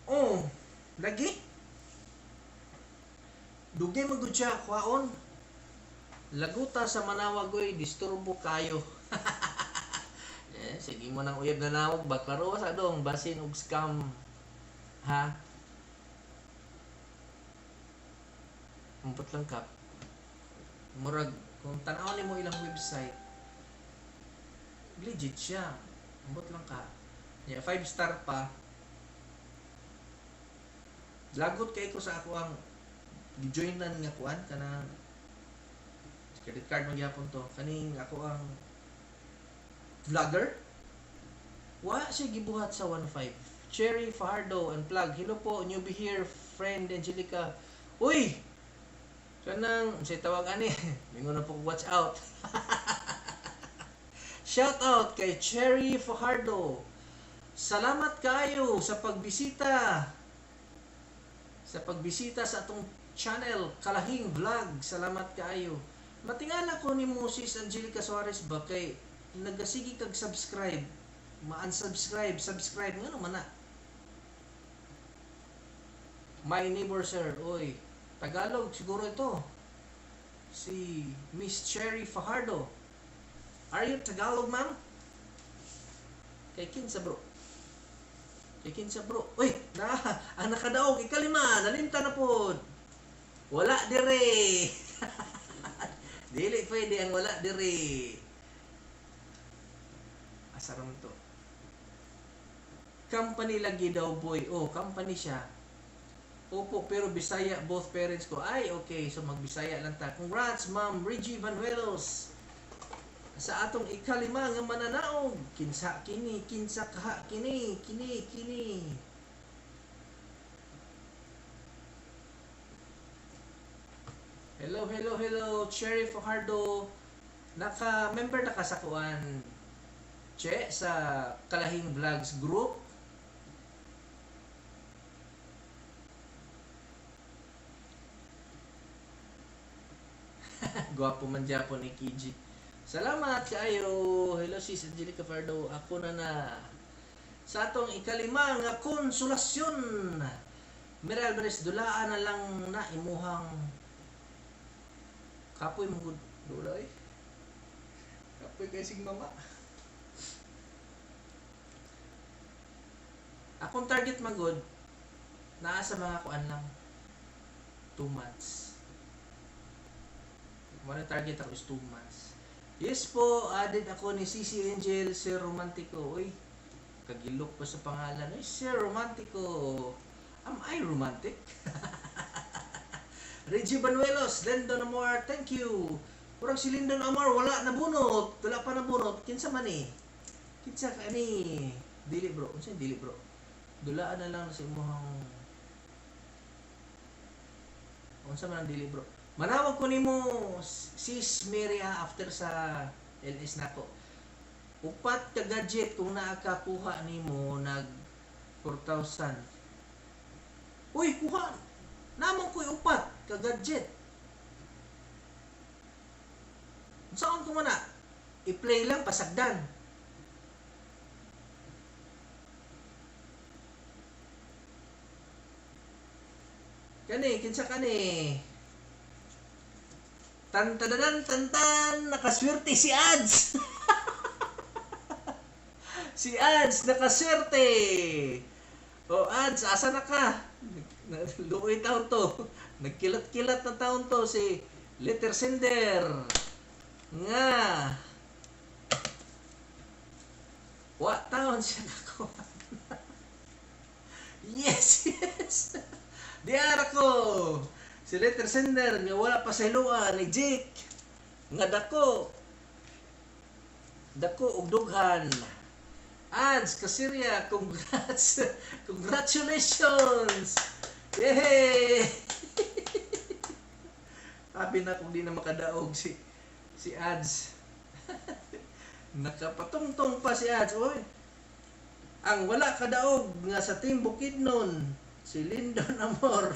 Oh, lagi. Dugay man gud siya kwaon. Laguta sa Manaoag oy, disturbo kayo. Eh, sige mo nang uyab na nawag ba klaro sa dong basin og scam. Ha? Umpot lang kap. Murag kung tan-aw nimo ilang website, legit siya. Umpot lang ka. Yeah, 5 star pa. Lagot kay ko sa ako ang gijoinan nga kuan kanang credit card man gyapon to kaning ako ang vlogger. Wa siya gibuhat sa 1.5. Cherry Fajardo and plug. Hello po, newbie here, friend Angelica. Uy! Kanang say tawag ani. Mingon na po ko, watch out. Shout out kay Cherry Fajardo. Salamat kayo sa pagbisita. Sa pagbisita sa atong channel, Kalahing Vlog. Salamat kaayo. Matingala ko ni mo, Sis Angelica Suarez ba, kay nagasigi kag subscribe, ma-unsubscribe, subscribe, ngano man na? My neighbor sir, oy, Tagalog siguro ito. Si Miss Cherry Fajardo. Are you Tagalog, ma'am? Kay kinsa, bro? Kay kinsa, bro? Uy, na, ang nakadaog, ikalima, nalimta na pod. Wala dire. Dili pwede ang wala dire. Asa ram to? Company lagi daw, boy. Oh, company siya. Opo, pero Bisaya both parents ko. Ay, okay. So magbisaya lang ta. Congrats, Ma'am Reggie Vanuelos. Sa atong ikalima nga mananaog. Kinsa kini, kinsa kaha kini, kini, kini. Hello, hello, hello. Cherry Fajardo. Naka-member na ka sa kuan, Che, sa Kalahing Vlogs group. Gwapo man japon ni Kiji. Salamat kaayo. Hello, Sis Angelica Fardo. Ako na na. Sa atong ikalima nga konsolasyon. Mary Alvarez, dulaan na lang na imuhang kapoy mong gud dula eh. Kapoy kay sig mama. Akong target magod naa sa mga kuan lang 2 months. Mo na target ako is 2 months. Yes po, added ako ni Sisi Angel, Sir Romantico. Uy, kagilok pa sa pangalan. Uy, Sir Romantico. Am I romantic? Reggie Banuelos, Lindon Amor, thank you. Kurang si Lindon Amor, wala nabunot. Wala pa nabunot. Kinsa man eh? Kinsa ka ni? Dili bro. Unsa dili bro? Dulaan na lang sa imuhang unsa man ang dili bro. Manawag ko nimo sis Mary after sa LS nako. Upat ka gadget kung naa ka kuha nimo nag 4,000. Uy, kuha. Namang ko'y upat ka gadget. Saan ko man na? I-play lang pasagdan. Kani, kinsa kani? Tan tadadan tan tan, nakaswerte si Ads. Si Ads nakaswerte. O Ads, asa na ka? Luoy taon to. Nagkilat-kilat na taon to si letter sender. Nga. Wa taon siya nakuha. Yes, yes. Diara ko. Si letter sender nga wala pa sa hiluan ni Jake. Nga dako. Dako og dughan. Ads, Kasirya, congrats. Congratulations. Yay! Sabi na kung di na makadaog si Ads. Nakapatungtong pa si Ads. Oy. Ang wala kadaog nga sa Team Bukidnon, si Lindon Amor.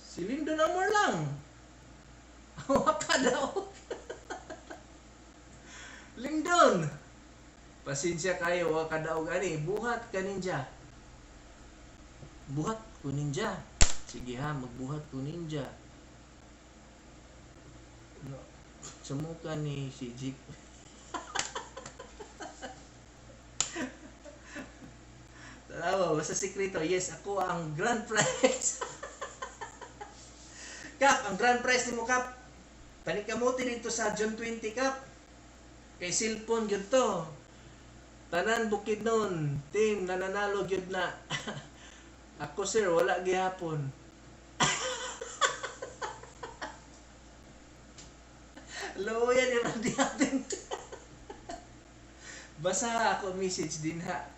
Si Lindon Amor lang. Wala kadaog. Lindon. Pasensya kayo, wa kadaog ani. Buhat ka ninja. Buhat ko ninja. Sige ha, magbuhat ko ninja. No. Sumuka ni si Jake. Tanawa, basta sikreto. Yes, ako ang grand prize. Kap, ang grand prize nimo Kap. Panikamuti dito sa June 20 Kap. Kay cellphone gyud to. Tanan Bukidnon, team nananalo gyud na. Ako sir, wala gihapon. Luoyan ni Randy natin. Basa ako message din ha.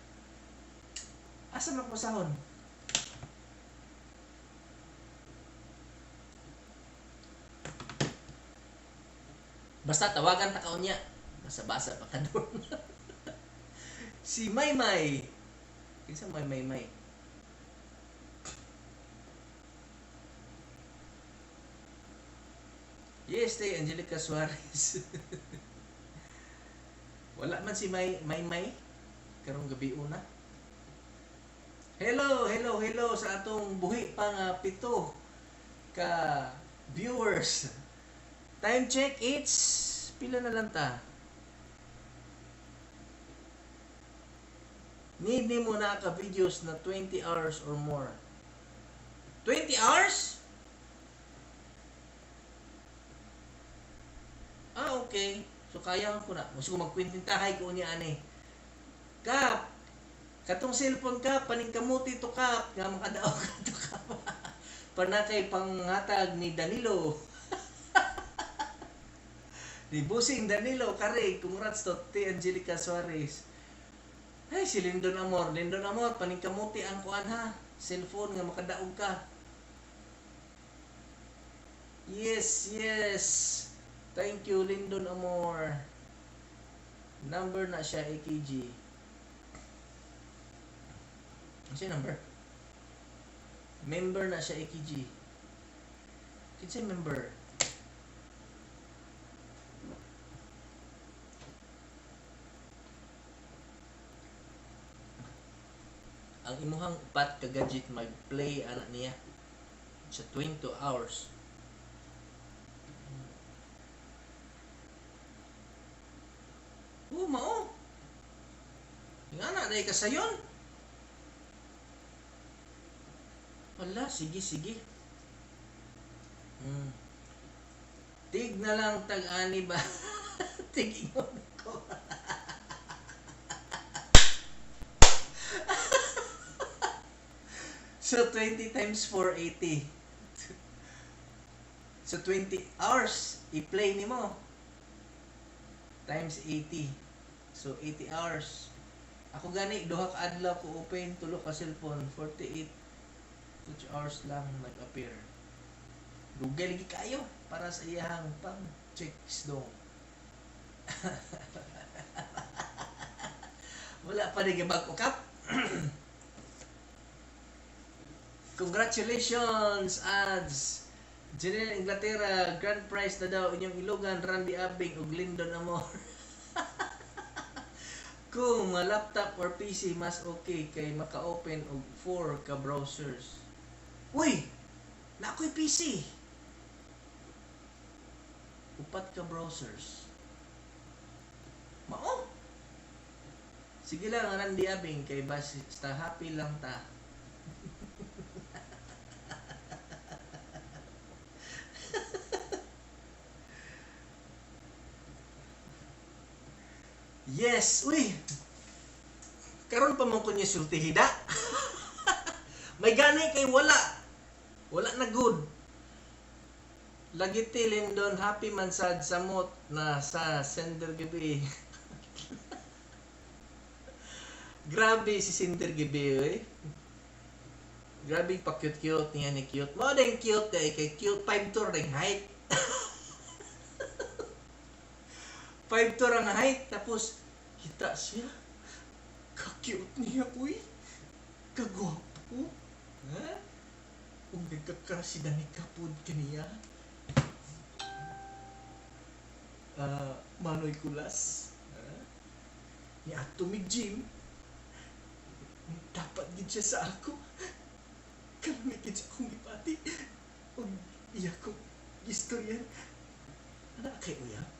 Asa man ko sahon? Basta tawagan ta kaunya. Basa-basa pa ka doon. Si Maymay. Kinsa may Maymay? Yes, tay Angelica Suarez. Wala man si May Maymay karong gabi una. Hello, hello, hello sa atong buhi pa nga 7 ka viewers. Time check, it's pila na lang ta. Need nimo na ka videos na 20 hours or more. 20 hours? Ah, okay. So kaya ko na. Gusto ko magkwintintahay ko niya ani. Kap, katong cellphone ka, paningkamuti to kap, nga makadaog ka to kap. Panakay panghatag ni Danilo. Ni Busing Danilo, kare, congrats to T. Angelica Suarez. Ay, si Lindon Amor. Lindon Amor, paningkamuti ang kuan ha. Cellphone nga makadaog ka. Yes, yes. Thank you, Lindon Amor. Number na siya, AKG. Ano siya number? Member na siya, AKG. Kinsa member? Ang imuhang upat ka gadget mag-play ana niya sa 22 hours. Oh, mao. Nga na, dahil ka sayon. Wala, sige, sige. Tig na lang tag-ani ba? Tig ingon ko. So, 20 times 4, 80. So, 20 hours i-play nimo. Times 80. So, 80 hours. Ako gani, duha ka adlaw ko open, tulo ka cellphone, 48 hours lang nag-appear. Dugay lagi kayo para sa iyahang pang checks dong. Wala pa rin bag kap. Congratulations, ads! Janelle Inglaterra, grand prize na daw inyong ilugan, Randy Abing ug Lyndon Amor. Kung ma laptop or PC mas okay kay maka-open og 4 ka browsers. Uy! Na ako'y PC. Upat ka browsers. Mao. Sige lang Randy Abing kay basta happy lang ta. Yes, uy. Karon pa man ko niya sultihida. May gani kay wala. Wala na good. Lagi ti Lindon happy man sad samot na sa sender gabi. Grabe si Sender gabi eh. Grabe pa cute cute niya ni cute. Mao ding cute kay kay cute 5 tour ring height. 5 tour ang height tapos kita siya. Ka-cute niya uy. Kagwapo. Ha? Ug nagka-crush si Danica pod kaniya. Manoy Kulas. Ha? Ni ato mig gym. Dapat gid siya sa ako. Kalami gid sa akong gipati. Ug iya kong istorya. Ana kay uyab?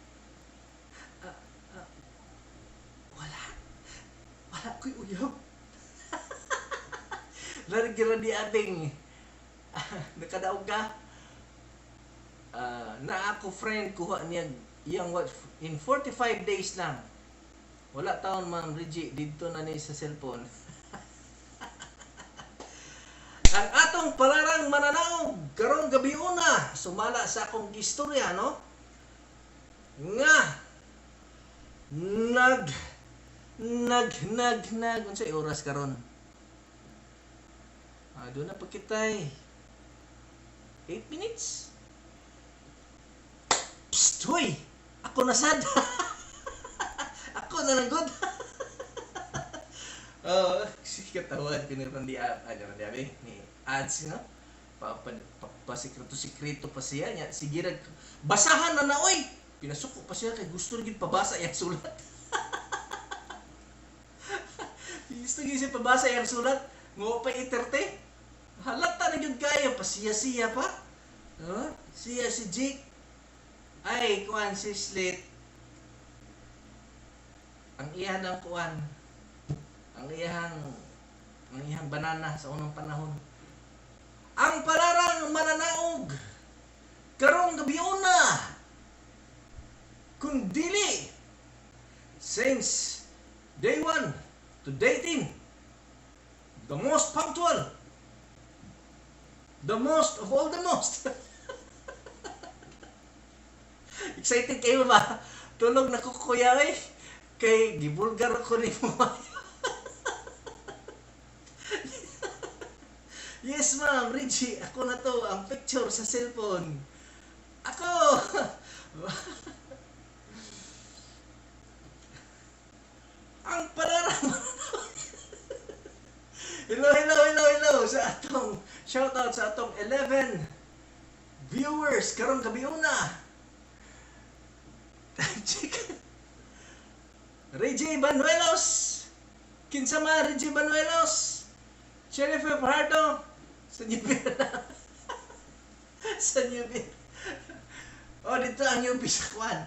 Wala. Wala ko'y uyab. Largira di abing. Nakadaog ka. Na ako friend kuha niya iyang what in 45 days lang. Wala taon Ma'am Reggie didto na ni sa cellphone. Ang atong palarang mananaog karong gabi una sumala sa akong istorya no nga nag nag nag nag unsay oras karon? Doon na pagkitay 8 minutes. Psst, huy! Ako na sad. Ako na lang good. Oh, katawan ko ni Randy Randy Abe, ni ads no? Pa sikreto pa siya niya. Sige rag basahan na na oy. Pinasuko pa siya kay gusto rin pabasa iyang sulat. Gusto gyud siya pabasa iyang sulat. Ngo pa iterte. Halata na gyud kayo pasiya-siya pa. Huh? Siya si Jake. Ay, kuan si Slit. Ang iya ng kuan. Ang iyang banana sa unang panahon. Ang palarang mananaog karong gabi una. Kung dili since day 1 to day 10, the most punctual, the most of all the most. Excited kayo ba? Tulog na ko kuya eh. Kay gibulgar ako ni mo. Yes ma'am, Richie, ako na to ang picture sa cellphone. Ako. Ang palarang. Hello, hello, hello, hello sa atong shout out sa atong 11 viewers karong gabi una. Reggie Banuelos. Kinsa man Reggie Banuelos? Jennifer Fajardo sa New sa Newbie. Oh, dito ang newbie sa kwan.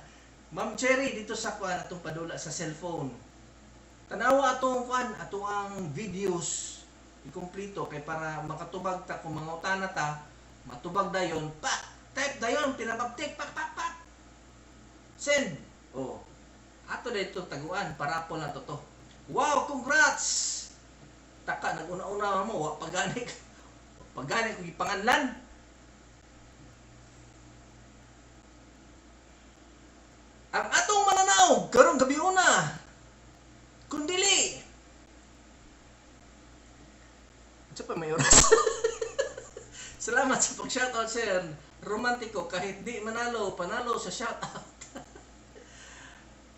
Ma'am Cherry, dito sa kwan atong padula sa cellphone. Tanawa atong kwan, ato ang videos ikumpleto kay para makatubag ta kung mga utana ta, matubag dayon, pak, type dayon, pinababtik, pak, pak, pak. Send. Oh. Ato dito taguan para po na to to. Wow, congrats! Taka, nag-una-una mo, wa pagani. Pagani kung ipanganlan. Ang atong mananaw karong gabi una. Kundili. Unsa pa may oras? Salamat sa pag-shoutout, sir. Romantiko kahit di manalo, panalo sa shoutout.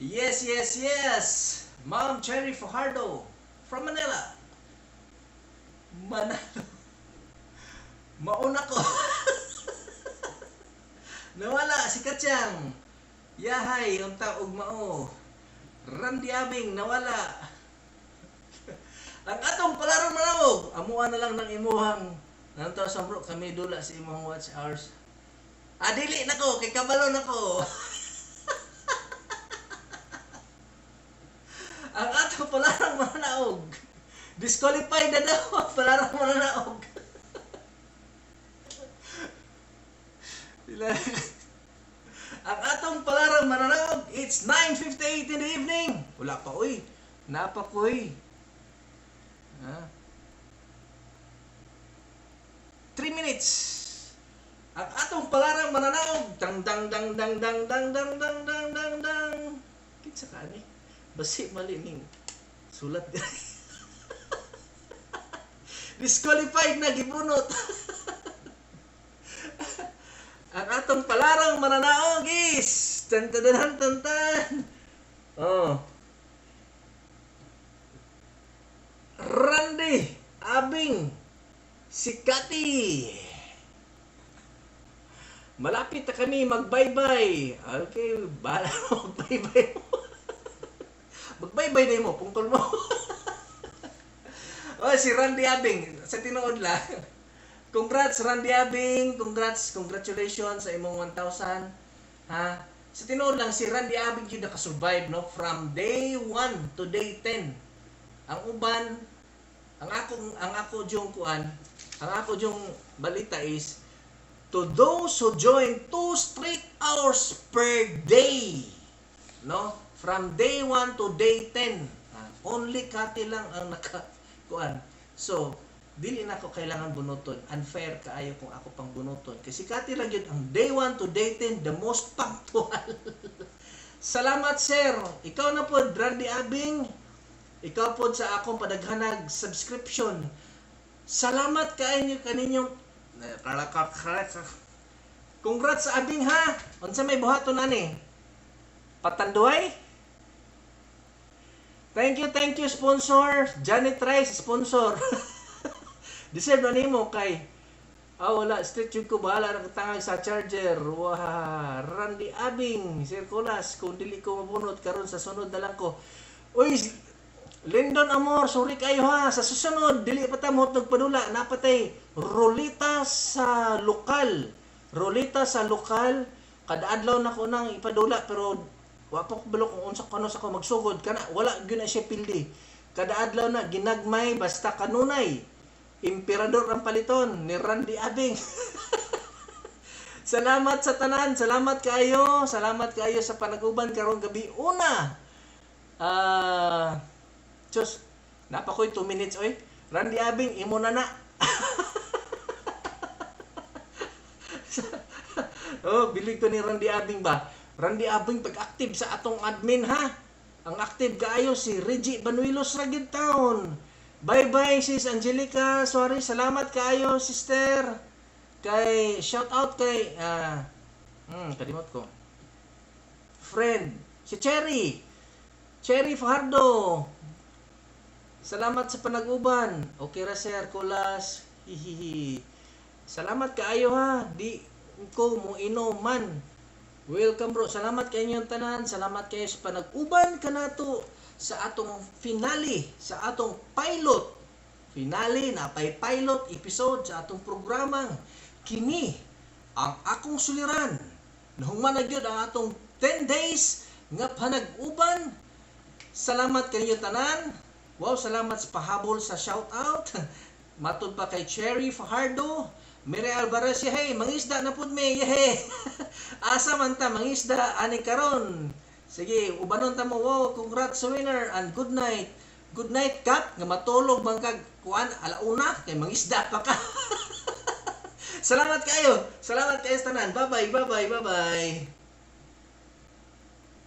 Yes. Ma'am Cherry Fajardo from Manila. Manalo. Mauna ko. Nawala si Katsyang. Yahay, unta og mao. Randy Abing nawala. Ang atong palarong manawog, amuan na lang ng imuhang nanto sa bro kami dula sa imong watch hours. Ah, dili nako kay kabalo nako. Ang atong palarong mananaog. Disqualified na daw ang palarong mananaog. Ang atong palarong mananaog, it's 9:58 in the evening. Wala pa oy. Napa koy. Ha? 3 minutes. Ang atong palarang mananaog, dang dang dang dang dang dang dang dang dang dang dang. Kinsa ka ni? Basi mali ning sulat. Disqualified na gibunot. Ang atong palarang mananaog is tan tan tan tan tan. Oh. Randy Abing Sikati. Malapit na kami mag-bye-bye. Okay, bahala mo mag-bye-bye mo. Mag-bye-bye na mo, pungtol mo. Oh, si Randy Abing, sa tinuod lang. Congrats Randy Abing, congrats, congratulations sa imong 1,000. Ha? Sa tinuod lang si Randy Abing yun nakasurvive, no, from day 1 to day 10. Ang uban, ang ako jung kuan, ang ako jung balita is to those who join 2 straight hours per day, no? From day 1 to day 10. Only Kati lang ang naka kuan. So, dili na ako kailangan bunuton. Unfair kaayo kung ako pang bunuton. Kasi Kati lang yun, ang day 1 to day 10, the most punctual. Salamat, sir. Ikaw na po, Randy Abing. Ikaw po sa akong padaghanag subscription. Salamat kaayo kaninyong. Congrats sa Abing ha. Unsa may buhaton ani? Patanduay? Thank you sponsor. Janet Rice sponsor. Deserve na nimo kay ah, wala straight jud ko, bahala na tangag sa charger. Wah, Randy Abing, Sir Colas, kung dili ko mabunot karon sa sunod na lang ko. Uy, Lindon Amor, sorry kayo ha. Sa susunod, dili pa ta mo padula, napatay rulita sa lokal. Rulita sa lokal, kada adlaw na ko nang ipadula pero wa pa ko balo kung unsa kano sa ko magsugod kana wala gyud na siya pildi. Kada adlaw na ginagmay basta kanunay. Emperador ang paliton ni Randy Abing. Salamat sa tanan, salamat kaayo, salamat kaayo sa panaguban karong gabi una. Diyos, napakoy 2 minutes oy. Randy Abing imo na na. Oh, bilig ko ni Randy Abing ba? Randy Abing pag-active sa atong admin ha. Ang active kaayo si Reggie Banuelos ra gyud taon. Bye-bye sis Angelica. Sorry, salamat kaayo sister. Kay shout out kay kalimot ko. Friend, si Cherry. Cherry Fajardo. Salamat sa panaguban. Okay ra sir, Kulas. Hihihi. Salamat kaayo ha. Di ko mo man. Welcome bro. Salamat kay inyong tanan. Salamat kayo sa panag-uban kanato sa atong finale, sa atong pilot Finale, napay pilot episode sa atong programang "Kini ang Akong Suliran". Nahuman na gyud ang atong 10 days nga panag-uban. Salamat kaninyo tanan. Wow, salamat sa pahabol sa shout out. Matud pa kay Cherry Fajardo, Mary Alvarez, hey, mangisda na pud mi, yehey. Asa man ta mangisda ani karon? Sige, ubanon ta mo. Wow, congrats sa winner and good night. Good night, Kap, nga matulog man kag kuan alauna kay mangisda pa ka. Salamat kayo. Salamat kayo sa tanan. Bye-bye, bye-bye, bye-bye.